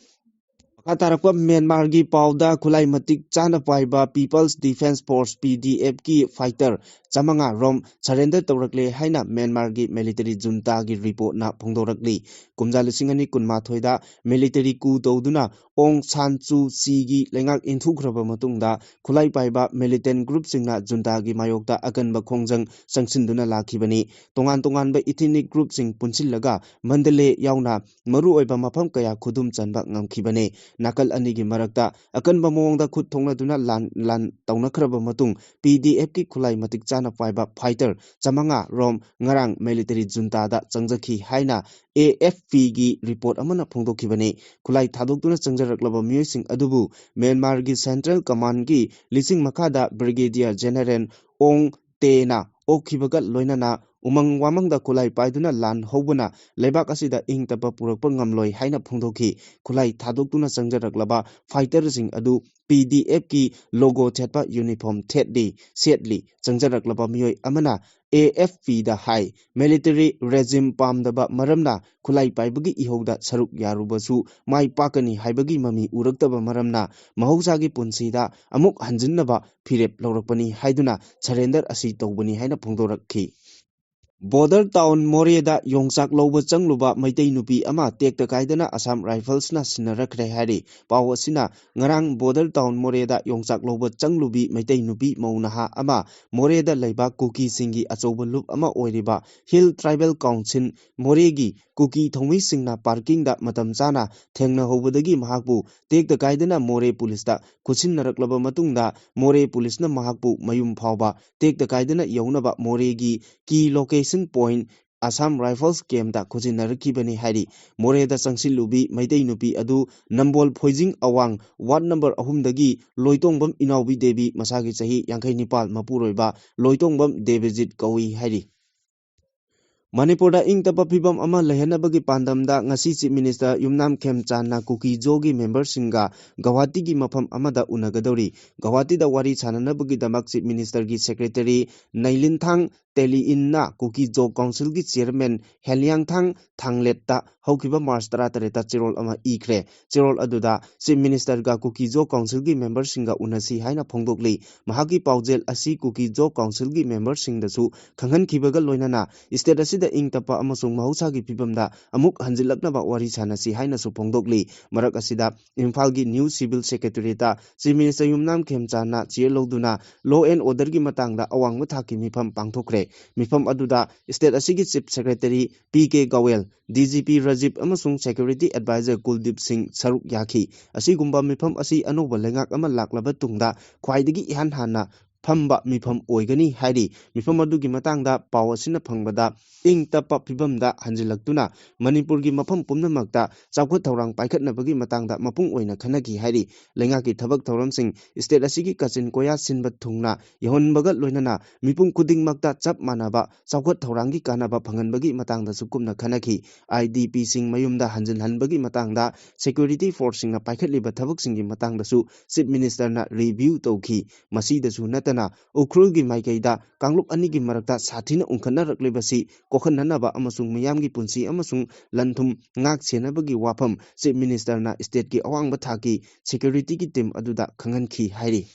ꯃꯈꯥ ꯇꯥꯔꯛꯄ ꯃ꯭ꯌꯥꯟꯃꯥꯔꯒꯤ ꯄꯥꯎꯗ, ꯈꯨꯠꯂꯥꯏ ꯃꯇꯤꯛ ꯆꯥꯅ ꯄꯥꯏꯕ People's Defence Force, P D F ꯀꯤ ꯐꯥꯏꯇꯔ ꯆꯥꯃꯉꯥ ꯔꯣꯝ ꯁꯔꯦꯟꯗꯔ ꯇꯧꯔꯛꯂꯦ ꯍꯥꯏꯅ ꯃ꯭ꯌꯥꯟꯃꯥꯔꯒꯤ ꯃꯤꯂꯤꯇꯔꯤ ꯖꯨꯟꯇꯥꯒꯤ ꯔꯤꯄꯣꯔꯠꯅ ꯐꯣꯡꯗꯣꯔꯛꯂꯤ꯫ ꯀꯨꯝꯖꯥ ꯂꯤꯁꯤꯡ ꯑꯅꯤ ꯀꯨꯟꯃꯥꯊꯣꯏꯗ ꯃꯤꯂꯤꯇꯔꯤ ꯀꯨ ꯇꯧꯗꯨꯅ ꯑꯣꯡ ꯁꯥꯟ ꯁꯨ ꯆꯤꯒꯤ ꯂꯩꯉꯥꯛ ꯏꯟꯊꯨꯈ꯭ꯔꯕ ꯃꯇꯨꯡꯗ, ꯈꯨꯠꯂꯥꯏ ꯄꯥꯏꯕ ꯃꯤꯂꯤꯇꯦꯟ ꯒ꯭ꯔꯨꯞꯁꯤꯡꯅ ꯖꯨꯟꯇꯥꯒꯤ ꯃꯥꯌꯣꯛꯇ ꯑꯀꯟꯕ ꯈꯣꯡꯖꯪ ꯆꯪꯁꯤꯟꯗꯨꯅ ꯂꯥꯛꯈꯤꯕꯅꯤ꯫ ꯇꯣꯉꯥꯟ ꯇꯣꯉꯥꯟꯕ ꯏꯊꯤꯅꯤꯛ ꯒ꯭ꯔꯨꯞꯁꯤꯡ ꯄꯨꯟꯁꯤꯜꯂꯒ ꯃꯟꯗꯂꯦ ꯌꯥꯎꯅ ꯃꯔꯨꯑꯣꯏꯕ ꯃꯐꯝ ꯀꯌꯥ ꯈꯨꯗꯨꯝ ꯆꯟꯕ ꯉꯝꯈꯤꯕꯅꯤ꯫ ꯅꯥꯀꯜ ꯑꯅꯤꯒꯤ ꯃꯔꯛꯇ ꯑꯀꯟꯕ ꯃꯑꯣꯡꯗ ꯈꯨꯠ ꯊꯣꯛꯅꯗꯨꯅ ꯂꯥꯟ, ꯂꯥꯟ ꯇꯧꯅꯈ꯭ꯔꯕ ꯃꯇꯨꯡ, P D F ꯀꯤ ꯈꯨꯠꯂꯥꯏ ꯃꯇꯤꯛ ꯆꯥꯅ ꯄꯥꯏꯕ ꯐꯥꯏꯇꯔ ꯆꯥꯃꯉꯥ ꯔꯣꯝ ꯉꯔꯥꯡ ꯃꯤꯂꯤꯇꯔꯤ ꯖꯨꯟꯇꯥꯗ ꯆꯪꯖꯈꯤ ꯍꯥꯏꯅ A F P ꯒꯤ ꯔꯤꯄꯣꯔꯠ ꯑꯃꯅ ꯐꯣꯡꯗꯣꯛꯈꯤꯕꯅꯤ꯫ ꯈꯨꯠꯂꯥꯏ ꯊꯥꯗꯣꯛꯇꯨꯅ ꯆꯪꯖꯔꯛꯂꯕ ꯃꯤꯑꯣꯏꯁꯤꯡ ꯑꯗꯨꯕꯨ ꯃ꯭ꯌꯥꯟꯃꯥꯔꯒꯤ ꯁꯦꯟꯇ꯭ꯔꯦꯜ ꯀꯃꯥꯟꯒꯤ ꯂꯤꯁꯤꯡ ꯃꯈꯥꯗ ꯕ꯭ꯔꯤꯒꯦꯗꯤꯌꯔ ꯖꯦꯅꯔꯦꯜ ꯑꯣꯡ ꯇꯦꯅ ꯑꯣꯛꯈꯤꯕꯒ ꯂꯣꯏꯅꯅ ꯎꯃꯪ ꯋꯥꯃꯪꯗ ꯈꯨꯠꯂꯥꯏ ꯄꯥꯏꯗꯨꯅ ꯂꯥꯟ ꯍꯧꯕꯅ ꯂꯩꯕꯥꯛ ꯑꯁꯤꯗ ꯏꯪ ꯇꯞꯄ ꯄꯨꯔꯛꯄ ꯉꯝꯂꯣꯏ ꯍꯥꯏꯅ ꯐꯣꯡꯗꯣꯛꯈꯤ꯫ ꯈꯨꯠꯂꯥꯏ ꯊꯥꯗꯣꯛꯇꯨꯅ ꯆꯪꯖꯔꯛꯂꯕ ꯐꯥꯏꯇꯔꯁꯤꯡ ꯑꯗꯨ P D F ꯀꯤ ꯂꯣꯒꯣ ꯊꯦꯠꯄ ꯌꯨꯅꯤꯐꯣꯔꯝ ꯊꯦꯠꯂꯤ, ꯁꯦꯠꯂꯤ꯫ ꯆꯪꯖꯔꯛꯂꯕ ꯃꯤꯑꯣꯏ ꯑꯃꯅ ꯑꯦ ꯑꯦꯐ ꯄꯤꯗ ꯍꯥꯏ꯫ Military regime ꯄꯥꯝꯗꯕ ꯃꯔꯝꯅ ꯈꯨꯠꯂꯥꯏ ꯄꯥꯏꯕꯒꯤ ꯏꯍꯧꯗ ꯁꯔꯨꯛ ꯌꯥꯔꯨꯕꯁꯨ ꯃꯥꯏ ꯄꯥꯛꯀꯅꯤ ꯍꯥꯏꯕꯒꯤ ꯃꯃꯤ ꯎꯔꯛꯇꯕ ꯃꯔꯝꯅ ꯃꯍꯧꯁꯥꯒꯤ ꯄꯨꯟꯁꯤꯗ ꯑꯃꯨꯛ ꯍꯟꯖꯤꯟꯅꯕ ꯐꯤꯔꯦꯞ ꯂꯧꯔꯛꯄꯅꯤ ꯍꯥꯏꯗꯨꯅ surrender ꯑꯁꯤ ꯇꯧꯕꯅꯤ ꯍꯥꯏꯅ ꯐꯣꯡꯗꯣꯔꯛꯈꯤ꯫ Border town ꯃꯣꯔꯦꯗ ꯌꯣꯡꯆꯥꯛ ꯂꯧꯕ ꯆꯪꯂꯨꯕ ꯃꯩꯇꯩ ꯅꯨꯄꯤ ꯑꯃ ꯇꯦꯛꯇ ꯀꯥꯏꯗꯅ Assam Riflesꯅ ꯁꯤꯟꯅꯔꯛꯈ꯭ꯔꯦ ꯍꯥꯏꯔꯤ꯫ ꯄꯥꯎ ꯑꯁꯤꯅ ꯉꯔꯥꯡ border town ꯃꯣꯔꯦꯗ ꯌꯣꯡꯆꯥꯛ ꯂꯧꯕ ꯆꯪꯂꯨꯕꯤ ꯃꯩꯇꯩ ꯅꯨꯄꯤ ꯃꯧ ꯅꯍꯥ ꯑꯃ ꯃꯣꯔꯦꯗ ꯂꯩꯕ ꯀꯨꯀꯤꯁꯤꯡꯒꯤ ꯑꯆꯧꯕ ꯂꯨꯞ ꯑꯃ ꯑꯣꯏꯔꯤꯕ Hill Tribal Council ꯃꯣꯔꯦꯒꯤ ꯀꯨꯀꯤ ꯊꯧꯃꯤꯁꯤꯡꯅ parkingꯗ ꯃꯇꯝ ꯆꯥꯅ ꯊꯦꯡꯅꯍꯧꯕꯗꯒꯤ ꯃꯍꯥꯛꯄꯨ ꯇꯦꯛꯇ ꯀꯥꯏꯗꯅ ꯃꯣꯔꯦ ꯄꯨꯂꯤꯁꯇ ꯈꯨꯠꯁꯤꯟꯅꯔꯛꯂꯕ ꯃꯇꯨꯡꯗ ꯃꯣꯔꯦ ꯄꯨꯂꯤꯁꯅ ꯃꯍꯥꯛꯄꯨ ꯃꯌꯨꯝ ꯐꯥꯎꯕ ꯇꯦꯛꯇ ꯀꯥꯏꯗꯅ ꯌꯧꯅꯕ ꯃꯣꯔꯦꯒꯤ key location point Assam Rifles campꯇ ꯈꯨꯠꯁꯤꯟꯅꯔꯛꯈꯤꯕꯅꯤ ꯍꯥꯏꯔꯤ꯫ ꯃꯣꯔꯦꯗ ꯆꯪꯁꯤꯜꯂꯨꯕꯤ ꯃꯩꯇꯩ ꯅꯨꯄꯤ ꯑꯗꯨ ꯅꯝꯕꯣꯜ ꯐꯣꯏꯖꯤꯡ ꯑꯋꯥꯡ ward number ꯑꯍꯨꯝꯗꯒꯤ ꯂꯣꯏꯇꯣꯡꯕꯝ ꯏꯅꯥꯎꯕꯤ ꯗꯦꯕꯤ, ꯃꯁꯥꯒꯤ ꯆꯍꯤ ꯌꯥꯡꯈꯩ ꯅꯤꯄꯥꯜ, ꯃꯄꯨꯔꯣꯏꯕ ꯂꯣꯏꯇꯣꯡꯕꯝ ꯗꯦꯕꯖꯤꯠ ꯀꯧꯏ ꯍꯥꯏꯔꯤ꯫ ꯃꯅꯤꯄꯨꯔꯗ ꯏꯪ ꯇꯞꯄ ꯐꯤꯕꯝ ꯑꯃ ꯂꯩꯍꯟꯅꯕꯒꯤ ꯄꯥꯟꯗꯝꯗ ꯉꯁꯤ Chief Minister ꯌꯨꯝꯅꯥꯝ ꯈꯦꯝꯆꯥꯟꯅ ꯀꯨꯀꯤ ꯖꯣꯒꯤ memberꯁꯤꯡꯒ ꯒꯧꯍꯥꯇꯤꯒꯤ ꯃꯐꯝ ꯑꯃꯗ ꯎꯅꯒꯗꯧꯔꯤ꯫ ꯒꯧꯍꯥꯇꯤꯗ ꯋꯥꯔꯤ ꯁꯥꯟꯅꯅꯕꯒꯤꯗꯃꯛ Chief Ministerꯒꯤ secretary ꯅꯩꯂꯤꯟꯊꯥꯡ ꯇꯦꯂꯤꯏꯟꯅ ꯀꯨꯀꯤ ꯖꯣ councilꯒꯤ chairman ꯍꯦꯂꯤꯌꯥꯡꯊꯥꯡ ꯊꯥꯡꯂꯦꯠꯇ ꯍꯧꯈꯤꯕ March ꯇꯔꯥꯇꯔꯦꯠꯇ ꯆꯦꯔꯣꯜ ꯑꯃ ꯏꯈ꯭ꯔꯦ꯫ ꯆꯦꯔꯣꯜ ꯑꯗꯨꯗ Chief Ministerꯒ ꯀꯨꯀꯤ ꯖꯣ councilꯒꯤ memberꯁꯤꯡꯒ ꯎꯅꯁꯤ ꯍꯥꯏꯅ ꯐꯣꯡꯗꯣꯛꯂꯤ꯫ ꯃꯍꯥꯛꯀꯤ ꯄꯥꯎꯖꯦꯜ ꯑꯁꯤ ꯀꯨꯀꯤ ꯖꯣ councilꯒꯤ memberꯁꯤꯡꯗꯁꯨ ꯈꯪꯍꯟꯈꯤꯕꯒ ꯂꯣꯏꯅꯅ state ꯑꯁꯤꯗ ꯏꯪ ꯇꯞꯄ ꯑꯃꯁꯨꯡ ꯃꯍꯧꯁꯥꯒꯤ ꯐꯤꯕꯝꯗ ꯑꯃꯨꯛ ꯍꯟꯖꯤꯜꯂꯛꯅꯕ ꯋꯥꯔꯤ ꯁꯥꯟꯅꯁꯤ ꯍꯥꯏꯅꯁꯨ ꯐꯣꯡꯗꯣꯛꯂꯤ꯫ ꯃꯔꯛ ꯑꯁꯤꯗ ꯏꯝꯐꯥꯜꯒꯤ new civil secretariatꯇ Chief Minister ꯌꯨꯝꯅꯥꯝ ꯈꯦꯝꯆꯥꯟꯅ chair ꯂꯧꯗꯨꯅ law and orderꯒꯤ ꯃꯇꯥꯡꯗ ꯑꯋꯥꯡꯕ ꯊꯥꯛꯀꯤ ꯃꯤꯐꯝ ꯄꯥꯡꯊꯣꯛꯈ꯭ꯔꯦ꯫ ꯃꯤꯐꯝ ꯑꯗꯨꯗ state ꯑꯁꯤꯒꯤ Chief Secretary P K ꯒꯋꯦꯜ, D G P Rajib ꯑꯃꯁꯨꯡ Security Advisor ꯀꯨꯜꯗꯤꯞ ꯁꯤꯡ ꯁꯔꯨꯛ ꯌꯥꯈꯤ꯫ ꯑꯁꯤꯒꯨꯝꯕ ꯃꯤꯐꯝ ꯑꯁꯤ ꯑꯅꯧꯕ ꯂꯩꯉꯥꯛ ꯑꯃ ꯂꯥꯛꯂꯕ ꯇꯨꯡꯗ ꯈ꯭ꯋꯥꯏꯗꯒꯤ ꯏꯍꯥꯟ ꯍꯥꯟꯅ ꯐꯝꯕ ꯃꯤꯐꯝ ꯑꯣꯏꯒꯅꯤ ꯍꯥꯏꯔꯤ꯫ ꯃꯤꯐꯝ ꯑꯗꯨꯒꯤ ꯃꯇꯥꯡꯗ ꯄꯥꯎ ꯑꯁꯤꯅ ꯐꯪꯕꯗ ꯏꯪ ꯇꯞꯄ ꯐꯤꯕꯝꯗ ꯍꯟꯖꯤꯜꯂꯛꯇꯨꯅ ꯃꯅꯤꯄꯨꯔꯒꯤ ꯃꯐꯝ ꯄꯨꯝꯅꯃꯛꯇ ꯆꯥꯎꯈꯠ ꯊꯧꯔꯥꯡ ꯄꯥꯏꯈꯠꯅꯕꯒꯤ ꯃꯇꯥꯡꯗ ꯃꯄꯨꯡ ꯑꯣꯏꯅ ꯈꯟꯅꯈꯤ ꯍꯥꯏꯔꯤ꯫ ꯂꯩꯉꯥꯛꯀꯤ ꯊꯕꯛ ꯊꯧꯔꯝꯁꯤꯡ state ꯑꯁꯤꯒꯤ ꯀꯥꯆꯤꯟ ꯀꯣꯌꯥ ꯁꯤꯟꯕ ꯊꯨꯡꯅ ꯌꯧꯍꯟꯕꯒ ꯂꯣꯏꯅꯅ ꯃꯤꯄꯨꯝ ꯈꯨꯗꯤꯡꯃꯛꯇ ꯆꯞ ꯃꯥꯟꯅꯕ ꯆꯥꯎꯈꯠ ꯊꯧꯔꯥꯡꯒꯤ ꯀꯥꯟꯅꯕ ꯐꯪꯍꯟꯕꯒꯤ ꯃꯇꯥꯡꯗꯁꯨ ꯀꯨꯞꯅ ꯈꯟꯅꯈꯤ꯫ ꯑꯥꯏ ꯗꯤ ꯄꯤꯁꯤꯡ ꯃꯌꯨꯝꯗ ꯍꯟꯖꯤꯜꯍꯟꯕꯒꯤ ꯃꯇꯥꯡꯗ security forceꯁꯤꯡꯅ ꯄꯥꯏꯈꯠꯂꯤꯕ ꯊꯕꯛꯁꯤꯡꯒꯤ ꯃꯇꯥꯡꯗꯁꯨ Chief Ministerꯅ review ꯇꯧꯈꯤ꯫ ꯃꯁꯤꯗꯁꯨ ꯅꯠꯇꯅ ꯅꯠꯇꯅ ꯎꯈ꯭ꯔꯨꯜꯒꯤ ꯃꯥꯏꯀꯩꯗ ꯀꯥꯡꯂꯨꯞ ꯑꯅꯤꯒꯤ ꯃꯔꯛꯇ ꯁꯥꯊꯤꯅ ꯎꯪꯈꯠꯅꯔꯛꯂꯤꯕꯁꯤ ꯀꯣꯛꯍꯟꯅꯅꯕ ꯑꯃꯁꯨꯡ ꯃꯤꯌꯥꯝꯒꯤ ꯄꯨꯟꯁꯤ ꯑꯃꯁꯨꯡ ꯂꯟ ꯊꯨꯝ ꯉꯥꯛ ꯁꯦꯟꯅꯕꯒꯤ ꯋꯥꯐꯝ Chief Ministerꯅ stateꯀꯤ ꯑꯋꯥꯡꯕ ꯊꯥꯛꯀꯤ securityꯒꯤ team ꯑꯗꯨꯗ ꯈꯪꯍꯟꯈꯤ ꯍꯥꯏꯔꯤ꯫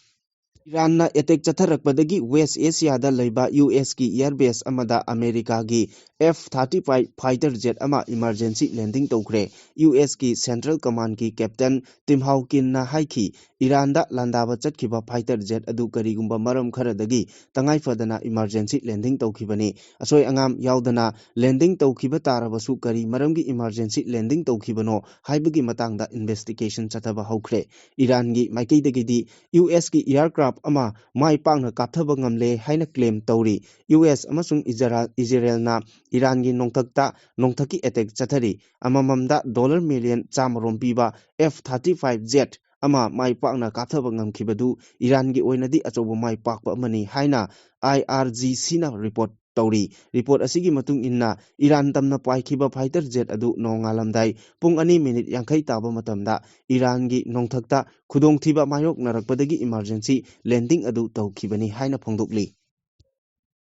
ꯏꯔꯥꯟꯅ attack ꯆꯠꯊꯔꯛꯄꯗꯒꯤ West Asiaꯗ ꯂꯩꯕ USꯀꯤ air base ꯑꯃꯗ ꯑꯃꯦꯔꯤꯀꯥꯒꯤ F thirty five fighter jet ꯑꯃ emergency landing ꯇꯧꯈ꯭ꯔꯦ꯫ USꯀꯤ Central Commandꯀꯤ Captain Tim Hawkinꯅ ꯍꯥꯏꯈꯤ, ꯏꯔꯥꯟꯗ ꯂꯥꯟꯗꯥꯕ ꯆꯠꯈꯤꯕ fighter jet ꯑꯗꯨ ꯀꯔꯤꯒꯨꯝꯕ ꯃꯔꯝ ꯈꯔꯗꯒꯤ ꯇꯉꯥꯏ ꯐꯗꯅ emergency landing ꯇꯧꯈꯤꯕꯅꯤ꯫ ꯑꯁꯣꯏ ꯑꯉꯥꯝ ꯌꯥꯎꯗꯅ landing ꯇꯧꯈꯤꯕ ꯇꯥꯔꯕꯁꯨ ꯀꯔꯤ ꯃꯔꯝꯒꯤ emergency landing ꯇꯧꯈꯤꯕꯅꯣ ꯍꯥꯏꯕꯒꯤ ꯃꯇꯥꯡꯗ investigation ꯆꯠꯊꯕ ꯍꯧꯈ꯭ꯔꯦ꯫ ꯏꯔꯥꯟꯒꯤ ꯃꯥꯏꯀꯩꯗꯒꯤꯗꯤ USꯀꯤ aircraft ꯑꯃ ꯃꯥꯏ ꯄꯥꯛꯅ ꯀꯥꯞꯊꯕ ꯉꯝꯂꯦ ꯍꯥꯏꯅ claim ꯇꯧꯔꯤ꯫ US ꯑꯃꯁꯨꯡ ꯏꯖꯔꯥ-, ꯏꯖꯔꯦꯜꯅ ꯏꯔꯥꯟꯒꯤ ꯅꯣꯡꯊꯛꯇ ꯅꯣꯡꯊꯛꯀꯤ attack ꯆꯠꯊꯔꯤ꯫ ꯑꯃꯃꯝꯗ dollar million ꯆꯥꯃꯔꯣꯝ ꯄꯤꯕ F thirty five jet ꯑꯃ ꯃꯥꯏ ꯄꯥꯛꯅ ꯀꯥꯞꯊꯕ ꯉꯝꯈꯤꯕꯗꯨ ꯏꯔꯥꯟꯒꯤ ꯑꯣꯏꯅꯗꯤ ꯑꯆꯧꯕ ꯃꯥꯏ ꯄꯥꯛꯄ ꯑꯃꯅꯤ ꯍꯥꯏꯅ IRGCꯅ report ꯇꯧꯔꯤ꯫ Report ꯑꯁꯤꯒꯤ ꯃꯇꯨꯡ ꯏꯟꯅ, ꯏꯔꯥꯟ ꯇꯝꯅ ꯄꯥꯏꯈꯤꯕ fighter jet ꯑꯗꯨ ꯅꯣꯡꯉꯥꯜꯂꯝꯗꯥꯏ ꯄꯨꯡ ꯑꯅꯤ minute ꯌꯥꯡꯈꯩ ꯇꯥꯕ ꯃꯇꯝꯗ ꯏꯔꯥꯟꯒꯤ ꯅꯣꯡꯊꯛꯇ ꯈꯨꯗꯣꯡꯊꯤꯕ ꯃꯥꯌꯣꯛꯅꯔꯛꯄꯗꯒꯤ emergency landing ꯑꯗꯨ ꯇꯧꯈꯤꯕꯅꯤ ꯍꯥꯏꯅ ꯐꯣꯡꯗꯣꯛꯂꯤ꯫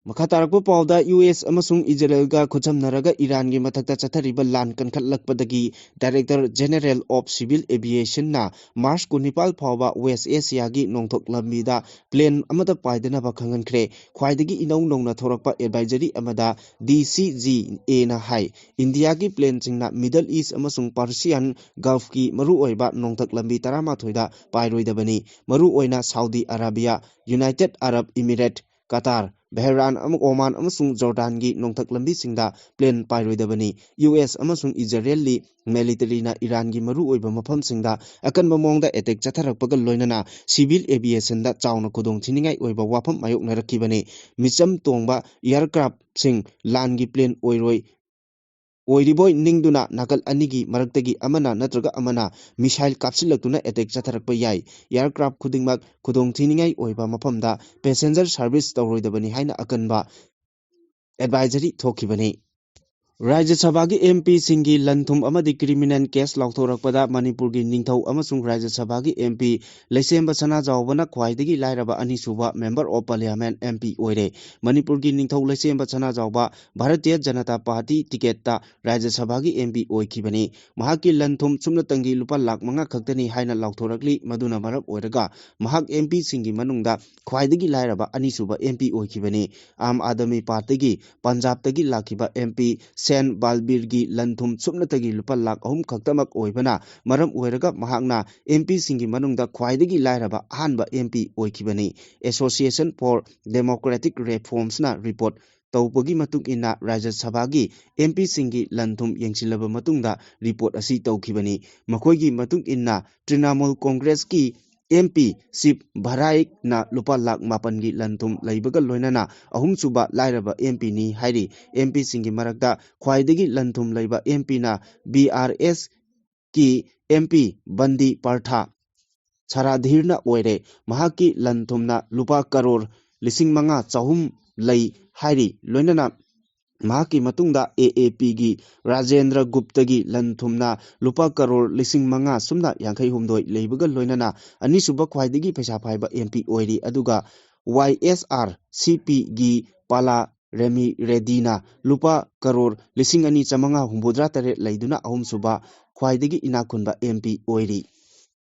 ꯃꯈꯥ ꯇꯥꯔꯛꯄ ꯄꯥꯎꯗ, US ꯑꯃꯁꯨꯡ ꯏꯖꯔꯦꯜꯒ ꯈꯨꯠꯁꯝꯅꯔꯒ ꯏꯔꯥꯟꯒꯤ ꯃꯊꯛꯇ ꯆꯠꯊꯔꯤꯕ ꯂꯥꯟ ꯀꯟꯈꯠꯂꯛꯄꯗꯒꯤ Director General of Civil Aviationꯅ March ꯀꯨꯟꯅꯤꯄꯥꯜ ꯐꯥꯎꯕ West Asiaꯒꯤ ꯅꯣꯡꯊꯛ ꯂꯝꯕꯤꯗ plane ꯑꯃꯠꯇ ꯄꯥꯏꯗꯅꯕ ꯈꯪꯍꯟꯈ꯭ꯔꯦ꯫ ꯈ꯭ꯋꯥꯏꯗꯒꯤ ꯏꯅꯧ ꯅꯧꯅ ꯊꯣꯔꯛꯄ advisory ꯑꯃꯗ DCGAꯅ ꯍꯥꯏ, ꯏꯟꯗꯤꯌꯥꯒꯤ planeꯁꯤꯡꯅ Middle East ꯑꯃꯁꯨꯡ Persian Gulfꯀꯤ ꯃꯔꯨꯑꯣꯏꯕ ꯅꯣꯡꯊꯛ ꯂꯝꯕꯤ ꯇꯔꯥꯃꯥꯊꯣꯏꯗ ꯄꯥꯏꯔꯣꯏꯗꯕꯅꯤ꯫ ꯃꯔꯨꯑꯣꯏꯅ Saudi Arabia, United Arab Emirates, Qatar, Bahrain ꯑꯃ-, Oman ꯑꯃꯁꯨꯡ Jordanꯒꯤ ꯅꯣꯡꯊꯛ ꯂꯝꯕꯤꯁꯤꯡꯗ plane ꯄꯥꯏꯔꯣꯏꯗꯕꯅꯤ꯫ US ꯑꯃꯁꯨꯡ ꯏꯖꯔꯦꯜꯒꯤ militaryꯅ ꯏꯔꯥꯟꯒꯤ ꯃꯔꯨꯑꯣꯏꯕ ꯃꯐꯝꯁꯤꯡꯗ ꯑꯀꯟꯕ ꯃꯑꯣꯡꯗ attack ꯆꯠꯊꯔꯛꯄꯒ ꯂꯣꯏꯅꯅ civil aviationꯗ ꯆꯥꯎꯅ ꯈꯨꯗꯣꯡꯊꯤꯅꯤꯡꯉꯥꯏ ꯑꯣꯏꯕ ꯋꯥꯐꯝ ꯃꯥꯌꯣꯛꯅꯔꯛꯈꯤꯕꯅꯤ꯫ ꯃꯤꯆꯝ ꯇꯣꯡꯕ aircraftꯁꯤꯡ ꯂꯥꯟꯒꯤ plane ꯑꯣꯏꯔꯣꯏ, ꯑꯣꯏꯔꯤꯕꯣꯏ ꯅꯤꯡꯗꯨꯅ ꯅꯥꯀꯜ ꯑꯅꯤꯒꯤ ꯃꯔꯛꯇꯒꯤ ꯑꯃꯅ ꯅꯠꯇ꯭ꯔꯒ ꯑꯃꯅ missile ꯀꯥꯞꯁꯤꯜꯂꯛꯇꯨꯅ attack ꯆꯠꯊꯔꯛꯄ ꯌꯥꯏ꯫ Aircraft ꯈꯨꯗꯤꯡꯃꯛ ꯈꯨꯗꯣꯡꯊꯤꯅꯤꯡꯉꯥꯏ ꯑꯣꯏꯕ ꯃꯐꯝꯗ passenger service ꯇꯧꯔꯣꯏꯗꯕꯅꯤ ꯍꯥꯏꯅ ꯑꯀꯟꯕ advisory ꯊꯣꯛꯈꯤꯕꯅꯤ꯫ ꯔꯥꯖ꯭ꯌ ꯁꯚꯥꯒꯤ ꯑꯦꯝ ꯄꯤꯁꯤꯡꯒꯤ ꯂꯟ-ꯊꯨꯝ ꯑꯃꯗꯤ ꯀ꯭ꯔꯤꯃꯤꯅꯦꯜ ꯀꯦꯁ ꯂꯥꯎꯊꯣꯔꯛꯄꯗ ꯃꯅꯤꯄꯨꯔꯒꯤ ꯅꯤꯡꯊꯧ ꯑꯃꯁꯨꯡ ꯔꯥꯖ꯭ꯌ ꯁꯚꯥꯒꯤ ꯑꯦꯝ ꯄꯤ ꯂꯩꯁꯦꯝꯕ ꯁꯅꯥꯖꯥꯎꯕꯅ ꯈ꯭ꯋꯥꯏꯗꯒꯤ ꯂꯥꯏꯔꯕ ꯑꯅꯤꯁꯨꯕ Member of Parliament, M P, ꯑꯣꯏꯔꯦ꯫ ꯃꯅꯤꯄꯨꯔꯒꯤ ꯅꯤꯡꯊꯧ ꯂꯩꯁꯦꯝꯕ ꯁꯅꯥꯖꯥꯎꯕ ꯚꯥꯔꯇꯤꯌ ꯖꯅꯇꯥ ꯄꯥꯔꯇꯤ ꯇꯤꯀꯦꯠꯇ ꯔꯥꯖ꯭ꯌ ꯁꯚꯥꯒꯤ ꯑꯦꯝ ꯄꯤ ꯑꯣꯏꯈꯤꯕꯅꯤ꯫ ꯃꯍꯥꯛꯀꯤ ꯂꯟ-ꯊꯨꯝ ꯁꯨꯞꯅꯇꯪꯒꯤ ꯂꯨꯄꯥ ꯂꯥꯈ ꯃꯉꯥ ꯈꯛꯇꯅꯤ ꯍꯥꯏꯅ ꯂꯥꯎꯊꯣꯔꯛꯂꯤ꯫ ꯃꯗꯨꯅ ꯃꯔꯝ ꯑꯣꯏꯔꯒ ꯃꯍꯥꯛ ꯑꯦꯝ ꯄꯤꯁꯤꯡꯒꯤ ꯃꯅꯨꯡꯗ ꯈ꯭ꯋꯥꯏꯗꯒꯤ ꯂꯥꯏꯔꯕ ꯑꯅꯤꯁꯨꯕ ꯑꯦꯝ ꯄꯤ ꯑꯣꯏꯈꯤꯕꯅꯤ꯫ ꯑꯥꯝ ꯑꯥꯗꯃꯤ ꯄꯥꯔꯇꯤꯒꯤ ꯄꯟꯖꯥꯕꯇꯒꯤ ꯂꯥꯛꯈꯤꯕ ꯑꯦꯝ ꯄꯤ ꯁꯦꯟ ꯕꯥꯜꯕꯤꯔꯒꯤ ꯂꯟ-ꯊꯨꯝ ꯁꯨꯞꯅꯇꯒꯤ ꯂꯨꯄꯥ ꯂꯥꯈ ꯑꯍꯨꯝ ꯈꯛꯇꯃꯛ ꯑꯣꯏꯕꯅ ꯃꯔꯝ ꯑꯣꯏꯔꯒ ꯃꯍꯥꯛꯅ ꯑꯦꯝ ꯄꯤꯁꯤꯡꯒꯤ ꯃꯅꯨꯡꯗ ꯈ꯭ꯋꯥꯏꯗꯒꯤ ꯂꯥꯏꯔꯕ ꯑꯍꯥꯟꯕ ꯑꯦꯝ ꯄꯤ ꯑꯣꯏꯈꯤꯕꯅꯤ꯫ Association for Democratic Reformsꯅ ꯔꯤꯄꯣꯔꯠ ꯇꯧꯕꯒꯤ ꯃꯇꯨꯡ ꯏꯟꯅ ꯔꯥꯖ꯭ꯌ ꯁꯚꯥꯒꯤ ꯑꯦꯝ ꯄꯤꯁꯤꯡꯒꯤ ꯂꯟ-ꯊꯨꯝ ꯌꯦꯡꯁꯤꯜꯂꯕ ꯃꯇꯨꯡꯗ ꯔꯤꯄꯣꯔꯠ ꯑꯁꯤ ꯇꯧꯈꯤꯕꯅꯤ꯫ ꯃꯈꯣꯏꯒꯤ ꯃꯇꯨꯡ ꯏꯟꯅ ꯇ꯭ꯔꯤꯅꯥꯃꯨꯜ ꯀꯣꯡꯒ꯭ꯔꯦꯁꯀꯤ ꯑꯦꯝ ꯄꯤ ꯁꯤꯕ ꯚꯔꯥꯏꯛꯅ ꯂꯨꯄꯥ ꯂꯥꯈ ꯃꯥꯄꯟꯒꯤ ꯂꯟ-ꯊꯨꯝ ꯂꯩꯕꯒ ꯂꯣꯏꯅꯅ ꯑꯍꯨꯝꯁꯨꯕ ꯂꯥꯏꯔꯕ ꯑꯦꯝ ꯄꯤꯅꯤ ꯍꯥꯏꯔꯤ꯫ ꯑꯦꯝ ꯄꯤꯁꯤꯡꯒꯤ ꯃꯔꯛꯇ ꯈ꯭ꯋꯥꯏꯗꯒꯤ ꯂꯟ-ꯊꯨꯝ ꯂꯩꯕ ꯑꯦꯝ ꯄꯤꯅ ꯕꯤ ꯑꯥꯔ ꯑꯦꯁꯀꯤ ꯑꯦꯝ ꯄꯤ ꯕꯟꯗꯤ ꯄꯥꯔꯊ ꯁꯔꯥꯙꯤꯔꯅ ꯑꯣꯏꯔꯦ꯫ ꯃꯍꯥꯛꯀꯤ ꯂꯟ-ꯊꯨꯝꯅ ꯂꯨꯄꯥ ꯀꯔꯣꯔ ꯂꯤꯁꯤꯡ ꯃꯉꯥ ꯆꯍꯨꯝ ꯂꯩ ꯍꯥꯏꯔꯤ꯫ ꯂꯣꯏꯅꯅ ꯃꯍꯥꯛꯀꯤ ꯃꯇꯨꯡꯗ ꯑꯦ ꯑꯦ ꯄꯤꯒꯤ ꯔꯥꯖꯦꯟꯗ꯭ꯔ ꯒꯨꯞꯇꯒꯤ ꯂꯟ-ꯊꯨꯝꯅ ꯂꯨꯄꯥ ꯀꯔꯣꯔ ꯂꯤꯁꯤꯡ ꯃꯉꯥ ꯁꯨꯞꯅ ꯌꯥꯡꯈꯩ ꯍꯨꯝꯗꯣꯏ ꯂꯩꯕꯒ ꯂꯣꯏꯅꯅ ꯑꯅꯤꯁꯨꯕ ꯈ꯭ꯋꯥꯏꯗꯒꯤ ꯄꯩꯁꯥ ꯄꯥꯏꯕ ꯑꯦꯝ ꯄꯤ ꯑꯣꯏꯔꯤ꯫ ꯑꯗꯨꯒ ꯋꯥꯏ ꯑꯦꯁ ꯑꯥꯔ ꯁꯤ ꯄꯤꯒꯤ ꯄꯥꯂꯥ ꯔꯦꯃꯤ ꯔꯦꯗꯤꯅ ꯂꯨꯄꯥ ꯀꯔꯣꯔ ꯂꯤꯁꯤꯡ ꯑꯅꯤ ꯆꯥꯃꯉꯥ ꯍꯨꯝꯐꯨꯇꯔꯥ ꯇꯔꯦꯠ ꯂꯩꯗꯨꯅ ꯑꯍꯨꯝꯁꯨꯕ ꯈ꯭ꯋꯥꯏꯗꯒꯤ ꯏꯅꯥꯛ ꯈꯨꯟꯕ ꯑꯦꯝ ꯄꯤ ꯑꯣꯏꯔꯤ꯫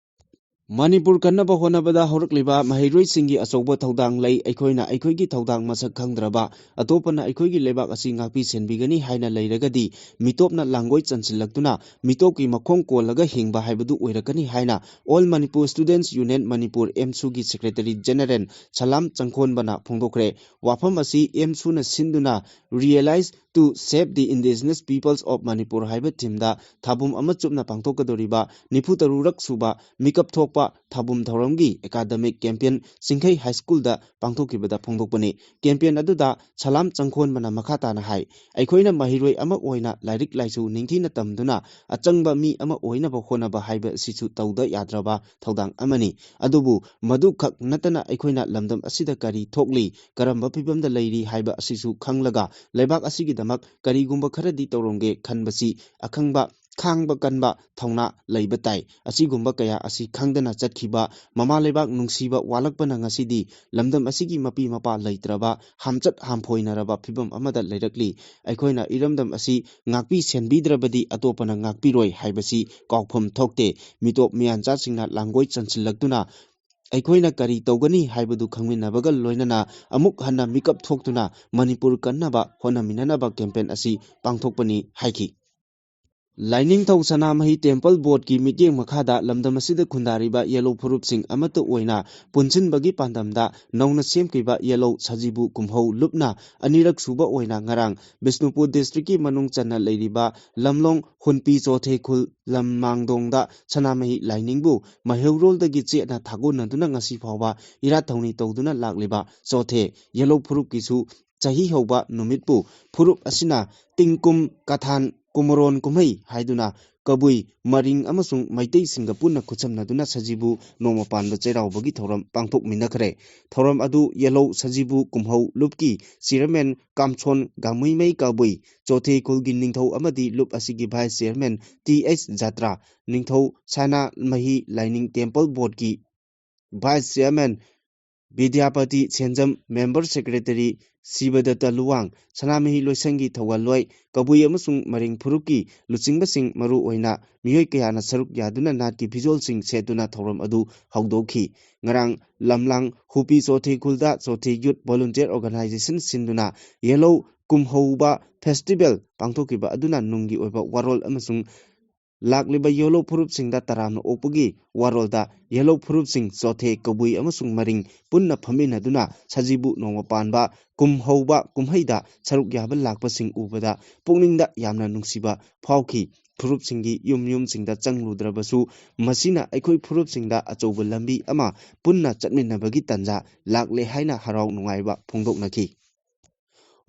ꯃꯅꯤꯄꯨꯔ ꯀꯟꯅꯕ ꯍꯣꯠꯅꯕꯗ ꯍꯧꯔꯛꯂꯤꯕ ꯃꯍꯩꯔꯣꯏꯁꯤꯡꯒꯤ ꯑꯆꯧꯕ ꯊꯧꯗꯥꯡ ꯂꯩ꯫ ꯑꯩꯈꯣꯏꯅ ꯑꯩꯈꯣꯏꯒꯤ ꯊꯧꯗꯥꯡ ꯃꯁꯛ ꯈꯪꯗ꯭ꯔꯕ, ꯑꯇꯣꯞꯄꯅ ꯑꯩꯈꯣꯏꯒꯤ ꯂꯩꯕꯥꯛ ꯑꯁꯤ ꯉꯥꯛꯄꯤ ꯁꯦꯟꯕꯤꯒꯅꯤ ꯍꯥꯏꯅ ꯂꯩꯔꯒꯗꯤ, ꯃꯤꯇꯣꯞꯅ ꯂꯥꯡꯒꯣꯏ ꯆꯟꯁꯤꯜꯂꯛꯇꯨꯅ ꯃꯤꯇꯣꯞꯀꯤ ꯃꯈꯣꯡ ꯀꯣꯜꯂꯒ ꯍꯤꯡꯕ ꯍꯥꯏꯕꯗꯨ ꯑꯣꯏꯔꯛꯀꯅꯤ ꯍꯥꯏꯅ All Manipur Students Union Manipur, ꯑꯦꯝꯁꯨꯒꯤ Secretary General ꯁꯂꯥꯝ ꯆꯪꯈꯣꯟꯕꯅ ꯐꯣꯡꯗꯣꯛꯈ꯭ꯔꯦ꯫ ꯋꯥꯐꯝ ꯑꯁꯤ ꯑꯦꯝꯁꯨꯅ ꯁꯤꯟꯗꯨꯅ Realize to Save the Indigenous Peoples of Manipur ꯍꯥꯏꯕ ꯊꯤꯝꯗ ꯊꯥꯕꯨꯝ ꯑꯃ ꯆꯨꯞꯅ ꯄꯥꯡꯊꯣꯛꯀꯗꯧꯔꯤꯕ ꯅꯤꯐꯨ ꯇꯔꯨꯛꯔꯛ ꯁꯨꯕ ꯃꯤꯀꯞ ꯊꯣꯛꯄ ꯊꯥꯕꯨꯝ ꯊꯧꯔꯝꯒꯤ ꯑꯦꯀꯥꯗꯃꯤꯛ ꯀꯦꯝꯄꯦꯟ ꯆꯤꯡꯈꯩ ꯍꯥꯏ ꯁ꯭ꯀꯨꯜꯗ ꯄꯥꯡꯊꯣꯛꯈꯤꯕꯗ ꯐꯣꯡꯗꯣꯛꯄꯅꯤ꯫ ꯀꯦꯝꯄꯦꯟ ꯑꯗꯨꯗ ꯁꯂꯥꯝ ꯆꯪꯈꯣꯟꯕꯅ ꯃꯈꯥ ꯇꯥꯅ ꯍꯥꯏ, ꯑꯩꯈꯣꯏꯅ ꯃꯍꯩꯔꯣꯏ ꯑꯃ ꯑꯣꯏꯅ ꯂꯥꯏꯔꯤꯛ ꯂꯥꯏꯁꯨ ꯅꯤꯡꯊꯤꯅ ꯇꯝꯗꯨꯅ ꯑꯆꯪꯕ ꯃꯤ ꯑꯃ ꯑꯣꯏꯅꯕ ꯍꯣꯠꯅꯕ ꯍꯥꯏꯕ ꯑꯁꯤꯁꯨ ꯇꯧꯗ ꯌꯥꯗ꯭ꯔꯕ ꯊꯧꯗꯥꯡ ꯑꯃꯅꯤ꯫ ꯑꯗꯨꯕꯨ ꯃꯗꯨꯈꯛ ꯅꯠꯇꯅ ꯑꯩꯈꯣꯏꯅ ꯂꯝꯗꯝ ꯑꯁꯤꯗ ꯀꯔꯤ ꯊꯣꯛꯂꯤ, ꯀꯔꯝꯕ ꯐꯤꯕꯝꯗ ꯂꯩꯔꯤ ꯍꯥꯏꯕ ꯑꯁꯤꯁꯨ ꯈꯪꯂꯒ ꯂꯩꯕꯥꯛ ꯑꯁꯤꯒꯤ ꯃꯤꯑꯣꯏꯕꯒꯤꯗꯃꯛ ꯀꯔꯤꯒꯨꯝꯕ ꯈꯔꯗꯤ ꯇꯧꯔꯝꯒꯦ ꯈꯟꯕꯁꯤ ꯑꯈꯪꯕ, ꯈꯥꯡꯕ ꯀꯟꯕ, ꯊꯧꯅꯥ ꯂꯩꯕ ꯇꯥꯏ꯫ ꯑꯁꯤꯒꯨꯝꯕ ꯀꯌꯥ ꯑꯁꯤ ꯈꯪꯗꯅ ꯆꯠꯈꯤꯕ ꯃꯃꯥ ꯂꯩꯕꯥꯛ ꯅꯨꯡꯁꯤꯕ ꯋꯥꯠꯂꯛꯄꯅ ꯉꯁꯤꯗꯤ ꯂꯝꯗꯝ ꯑꯁꯤꯒꯤ ꯃꯄꯤ ꯃꯄꯥ ꯂꯩꯇ꯭ꯔꯕ, ꯍꯥꯝꯆꯠ ꯍꯥꯝꯐꯣꯏꯅꯔꯕ ꯐꯤꯕꯝ ꯑꯃꯗ ꯂꯩꯔꯛꯂꯤ꯫ ꯑꯩꯈꯣꯏꯅ ꯏꯔꯝꯗꯝ ꯑꯁꯤ ꯉꯥꯛꯄꯤ ꯁꯦꯟꯕꯤꯗ꯭ꯔꯕꯗꯤ ꯑꯇꯣꯞꯄꯅ ꯉꯥꯛꯄꯤꯔꯣꯏ ꯍꯥꯏꯕꯁꯤ ꯀꯥꯎꯐꯝ ꯊꯣꯛꯇꯦ꯫ ꯃꯤꯇꯣꯞ ꯃꯤꯌꯥꯟꯆꯥꯁꯤꯡꯅ ꯂꯥꯡꯒꯣꯏ ꯆꯟꯁꯤꯜꯂꯛꯇꯨꯅ ꯑꯩꯈꯣꯏꯅ ꯀꯔꯤ ꯇꯧꯒꯅꯤ ꯍꯥꯏꯕꯗꯨ ꯈꯪꯃꯤꯟꯅꯕꯒ ꯂꯣꯏꯅꯅ ꯑꯃꯨꯛ ꯍꯟꯅ ꯃꯤꯀꯞ ꯊꯣꯛꯇꯨꯅ ꯃꯅꯤꯄꯨꯔ ꯀꯟꯅꯕ ꯍꯣꯠꯅꯃꯤꯟꯅꯅꯕ ꯀꯦꯝꯄꯦꯟ ꯑꯁꯤ ꯄꯥꯡꯊꯣꯛꯄꯅꯤ ꯍꯥꯏꯈꯤ꯫ ꯂꯥꯏꯅꯤꯡꯊꯧ ꯁꯅꯥꯃꯍꯤ ꯇꯦꯝꯄꯜ ꯕꯣꯔꯗꯀꯤ ꯃꯤꯠꯌꯦꯡ ꯃꯈꯥꯗ ꯂꯝꯗꯝ ꯑꯁꯤꯗ ꯈꯨꯟꯗꯥꯔꯤꯕ ꯌꯦꯜꯍꯧ ꯐꯨꯔꯨꯞꯁꯤꯡ ꯑꯃꯠꯇ ꯑꯣꯏꯅ ꯄꯨꯟꯁꯤꯟꯕꯒꯤ ꯄꯥꯟꯗꯝꯗ ꯅꯧꯅ ꯁꯦꯝꯈꯤꯕ ꯌꯦꯜꯍꯧ ꯁꯖꯤꯕꯨ ꯀꯨꯝꯍꯧ ꯂꯨꯞꯅ ꯑꯅꯤꯔꯛ ꯁꯨꯕ ꯑꯣꯏꯅ ꯉꯔꯥꯡ ꯕꯤꯁꯅꯨꯄꯨꯔ ꯗꯤꯁꯇ꯭ꯔꯤꯛꯀꯤ ꯃꯅꯨꯡ ꯆꯟꯅ ꯂꯩꯔꯤꯕ ꯂꯝꯂꯣꯡ ꯍꯨꯟꯄꯤ ꯆꯣꯊꯦ ꯈꯨꯜ ꯂꯝꯃꯥꯡꯗꯣꯡꯗ ꯁꯅꯥꯃꯍꯤ ꯂꯥꯏꯅꯤꯡꯕꯨ ꯃꯩꯍꯧꯔꯣꯜꯗꯒꯤ ꯆꯦꯠꯅ ꯊꯥꯒꯣꯟꯅꯗꯨꯅ ꯉꯁꯤ ꯐꯥꯎꯕ ꯏꯔꯥꯠ ꯊꯧꯅꯤ ꯇꯧꯗꯨꯅ ꯂꯥꯛꯂꯤꯕ ꯆꯣꯊꯦ ꯌꯦꯜꯍꯧ ꯐꯨꯔꯨꯞꯀꯤꯁꯨ ꯆꯍꯤ ꯍꯧꯕ ꯅꯨꯃꯤꯠꯄꯨ ꯐꯨꯔꯨꯞ ꯑꯁꯤꯅ ꯇꯤꯡꯀꯨꯝ ꯀꯊꯥꯟ ꯀꯨꯃꯔꯣꯟ ꯀꯨꯝꯍꯩ ꯍꯥꯏꯗꯨꯅ ꯀꯕꯨꯏ, ꯃꯔꯤꯡ ꯑꯃꯁꯨꯡ ꯃꯩꯇꯩꯁꯤꯡꯒ ꯄꯨꯟꯅ ꯈꯨꯠꯁꯝꯅꯗꯨꯅ ꯁꯖꯤꯕꯨ ꯅꯣꯡꯃ ꯄꯥꯟꯕ ꯆꯩꯔꯥꯎꯕꯒꯤ ꯊꯧꯔꯝ ꯄꯥꯡꯊꯣꯛꯃꯤꯟꯅꯈ꯭ꯔꯦ꯫ ꯊꯧꯔꯝ ꯑꯗꯨ ꯌꯦꯜꯍꯧ ꯁꯖꯤꯕꯨ ꯀꯨꯝꯍꯧ ꯂꯨꯞꯀꯤ ꯆꯤꯌꯔꯃꯦꯟ ꯀꯥꯝꯁꯣꯟ ꯒꯥꯡꯃꯩꯃꯩ ꯀꯕꯨꯏ, ꯆꯣꯊꯦ ꯈꯨꯜꯒꯤ ꯅꯤꯡꯊꯧ ꯑꯃꯗꯤ ꯂꯨꯞ ꯑꯁꯤꯒꯤ vice chairman T H Jatra, ꯅꯤꯡꯊꯧ ꯁꯅꯥꯃꯍꯤ ꯂꯥꯏꯅꯤꯡ ꯇꯦꯝꯄꯜ ꯕꯣꯔꯗꯀꯤ vice chairman Bidyapati Senjam, member secretary Shibadatta Luwang, Sanamahi ꯂꯣꯏꯁꯪꯒꯤ ꯊꯧꯒꯜꯂꯣꯏ, ꯀꯕꯨꯏ ꯑꯃꯁꯨꯡ ꯃꯔꯤꯡ ꯐꯨꯔꯨꯞꯀꯤ ꯂꯨꯆꯤꯡꯕꯁꯤꯡ, ꯃꯔꯨ ꯑꯣꯏꯅ ꯃꯤꯑꯣꯏ ꯀꯌꯥꯅ ꯁꯔꯨꯛ ꯌꯥꯗꯨꯅ ꯅꯥꯠꯀꯤ ꯐꯤꯖꯣꯜꯁꯤꯡ ꯁꯦꯠꯇꯨꯅ ꯊꯧꯔꯝ ꯑꯗꯨ ꯍꯧꯗꯣꯛꯈꯤ꯫ ꯉꯔꯥꯡ ꯂꯝꯂꯥꯡ ꯍꯨꯄꯤ ꯆꯣꯊꯦ ꯈꯨꯜꯗ ꯆꯣꯊꯦ ꯌꯨꯠ ꯚꯣꯂꯨꯟꯇꯤꯌꯔ ꯑꯣꯔꯒꯅꯥꯏꯖꯦꯁꯟ ꯁꯤꯟꯗꯨꯅ ꯌꯦꯜꯍꯧ ꯀꯨꯝꯍꯧꯕ ꯐꯦꯁꯇꯤꯚꯦꯜ ꯄꯥꯡꯊꯣꯛꯈꯤꯕ ꯑꯗꯨꯅ ꯅꯨꯡꯒꯤ ꯑꯣꯏꯕ ꯋꯥꯔꯣꯜ ꯑꯃꯁꯨꯡ ꯂꯥꯛꯂꯤꯕ ꯌꯦꯜꯍꯧ ꯐꯨꯔꯨꯞꯁꯤꯡꯗ ꯇꯔꯥꯝꯅ ꯑꯣꯛꯄꯒꯤ ꯋꯥꯔꯣꯜꯗ ꯌꯦꯜꯍꯧ ꯐꯨꯔꯨꯞꯁꯤꯡ ꯆꯣꯊꯦ, ꯀꯕꯨꯏ ꯑꯃꯁꯨꯡ ꯃꯔꯤꯡ ꯄꯨꯟꯅ ꯐꯝꯃꯤꯟꯅꯗꯨꯅ ꯁꯖꯤꯕꯨ ꯅꯣꯡꯃ ꯄꯥꯟꯕ ꯀꯨꯝꯍꯧꯕ ꯀꯨꯝꯍꯩꯗ ꯁꯔꯨꯛ ꯌꯥꯕ ꯂꯥꯛꯄꯁꯤꯡ ꯎꯕꯗ ꯄꯨꯛꯅꯤꯡꯗ ꯌꯥꯝꯅ ꯅꯨꯡꯁꯤꯕ ꯐꯥꯎꯈꯤ꯫ ꯐꯨꯔꯨꯞꯁꯤꯡꯒꯤ ꯌꯨꯝ ꯌꯨꯝꯁꯤꯡꯗ ꯆꯪꯂꯨꯗ꯭ꯔꯕꯁꯨ ꯃꯁꯤꯅ ꯑꯩꯈꯣꯏ ꯐꯨꯔꯨꯞꯁꯤꯡꯗ ꯑꯆꯧꯕ ꯂꯝꯕꯤ ꯑꯃ ꯄꯨꯟꯅ ꯆꯠꯃꯤꯟꯅꯕꯒꯤ ꯇꯥꯟꯖꯥ ꯂꯥꯛꯂꯦ ꯍꯥꯏꯅ ꯍꯔꯥꯎ ꯅꯨꯡꯉꯥꯏꯕ ꯐꯣꯡꯗꯣꯛꯅꯈꯤ꯫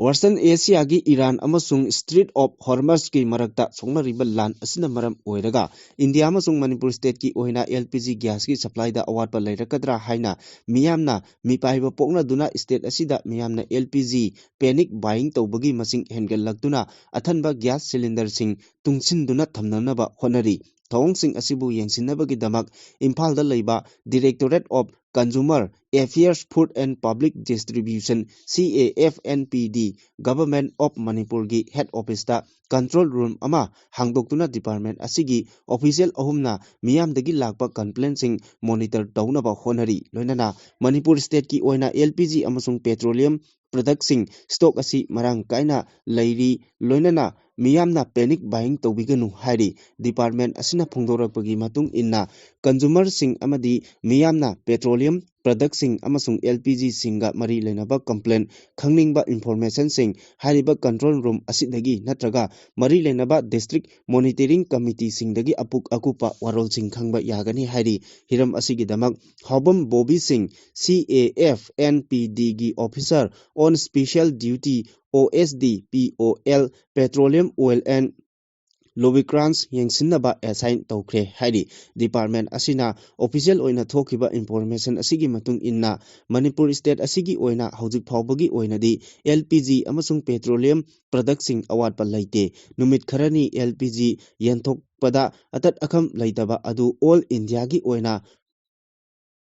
Western Asiaꯒꯤ ꯏꯔꯥꯟ ꯑꯃꯁꯨꯡ Strait of Hormuzꯀꯤ ꯃꯔꯛꯇ ꯁꯣꯛꯅꯔꯤꯕ ꯂꯥꯟ ꯑꯁꯤꯅ ꯃꯔꯝ ꯑꯣꯏꯔꯒ ꯏꯟꯗꯤꯌꯥ ꯑꯃꯁꯨꯡ ꯃꯅꯤꯄꯨꯔ stateꯀꯤ ꯑꯣꯏꯅ L P G gasꯀꯤ supplyꯗ ꯑꯋꯥꯠꯄ ꯂꯩꯔꯛꯀꯗ꯭ꯔꯥ ꯍꯥꯏꯅ ꯃꯤꯌꯥꯝꯅ ꯃꯤꯄꯥꯏꯕ ꯄꯣꯛꯅꯗꯨꯅ state ꯑꯁꯤꯗ ꯃꯤꯌꯥꯝꯅ L P G panic buying ꯇꯧꯕꯒꯤ ꯃꯁꯤꯡ ꯍꯦꯟꯒꯠꯂꯛꯇꯨꯅ ꯑꯊꯟꯕ gas cylinderꯁꯤꯡ ꯇꯨꯡꯁꯤꯟꯗꯨꯅ ꯊꯝꯅꯅꯕ ꯍꯣꯠꯅꯔꯤ꯫ ꯊꯧꯑꯣꯡꯁꯤꯡ ꯑꯁꯤꯕꯨ ꯌꯦꯡꯁꯤꯟꯅꯕꯒꯤꯗꯃꯛ ꯏꯝꯐꯥꯜꯗ ꯂꯩꯕ Directorate of Consumer Affairs, Food and Public Distribution, C A F N P D, Government of ꯃꯅꯤꯄꯨꯔꯒꯤ head officeꯇ control room ꯑꯃ ꯍꯥꯡꯗꯣꯛꯇꯨꯅ department ꯑꯁꯤꯒꯤ official ꯑꯍꯨꯝꯅ ꯃꯤꯌꯥꯝꯗꯒꯤ ꯂꯥꯛꯄ complaintꯁꯤꯡ monitor ꯇꯧꯅꯕ ꯍꯣꯠꯅꯔꯤ꯫ ꯂꯣꯏꯅꯅ ꯃꯅꯤꯄꯨꯔ stateꯀꯤ ꯑꯣꯏꯅ L P G ꯑꯃꯁꯨꯡ petroleum productꯁꯤꯡ stock ꯑꯁꯤ ꯃꯔꯥꯡ ꯀꯥꯏꯅ ꯂꯩꯔꯤ꯫ ꯂꯣꯏꯅꯅ ꯃꯤꯌꯥꯝꯅ panic buying ꯇꯧꯕꯤꯒꯅꯨ ꯍꯥꯏꯔꯤ꯫ Department ꯑꯁꯤꯅ ꯐꯣꯡꯗꯣꯔꯛꯄꯒꯤ ꯃꯇꯨꯡ ꯏꯟꯅ, consumerꯁꯤꯡ ꯑꯃꯗꯤ ꯃꯤꯌꯥꯝꯅ petroleum productꯁꯤꯡ ꯑꯃꯁꯨꯡ L P Gꯁꯤꯡꯒ ꯃꯔꯤ ꯂꯩꯅꯕ complaint, ꯈꯪꯅꯤꯡꯕ informationꯁꯤꯡ ꯍꯥꯏꯔꯤꯕ control room ꯑꯁꯤꯗꯒꯤ ꯅꯠꯇ꯭ꯔꯒ ꯃꯔꯤ ꯂꯩꯅꯕ district monitoring committeeꯁꯤꯡꯗꯒꯤ ꯑꯄꯨꯛ ꯑꯀꯨꯞꯄ ꯋꯥꯔꯣꯜꯁꯤꯡ ꯈꯪꯕ ꯌꯥꯒꯅꯤ ꯍꯥꯏꯔꯤ꯫ ꯍꯤꯔꯝ ꯑꯁꯤꯒꯤꯗꯃꯛ ꯍꯥꯎꯕꯝ ꯕꯣꯕꯤ ꯁꯤꯡ, C A F N P Dꯒꯤ officer on special duty, O S D, P O L, Petroleum Oil and Lubricants ꯌꯦꯡꯁꯤꯟꯅꯕ assign ꯇꯧꯈ꯭ꯔꯦ ꯍꯥꯏꯔꯤ꯫ Department ꯑꯁꯤꯅ official ꯑꯣꯏꯅ ꯊꯣꯛꯈꯤꯕ information ꯑꯁꯤꯒꯤ ꯃꯇꯨꯡ ꯏꯟꯅ, ꯃꯅꯤꯄꯨꯔ state ꯑꯁꯤꯒꯤ ꯑꯣꯏꯅ ꯍꯧꯖꯤꯛ ꯐꯥꯎꯕꯒꯤ ꯑꯣꯏꯅꯗꯤ L P G ꯑꯃꯁꯨꯡ petroleum productꯁꯤꯡ ꯑꯋꯥꯠꯄ ꯂꯩꯇꯦ꯫ ꯅꯨꯃꯤꯠ ꯈꯔꯅꯤ L P G ꯌꯦꯟꯊꯣꯛꯄꯗ ꯑꯇꯠ ꯑꯈꯝ ꯂꯩꯇꯕ ꯑꯗꯨ all Indiaꯒꯤ ꯑꯣꯏꯅ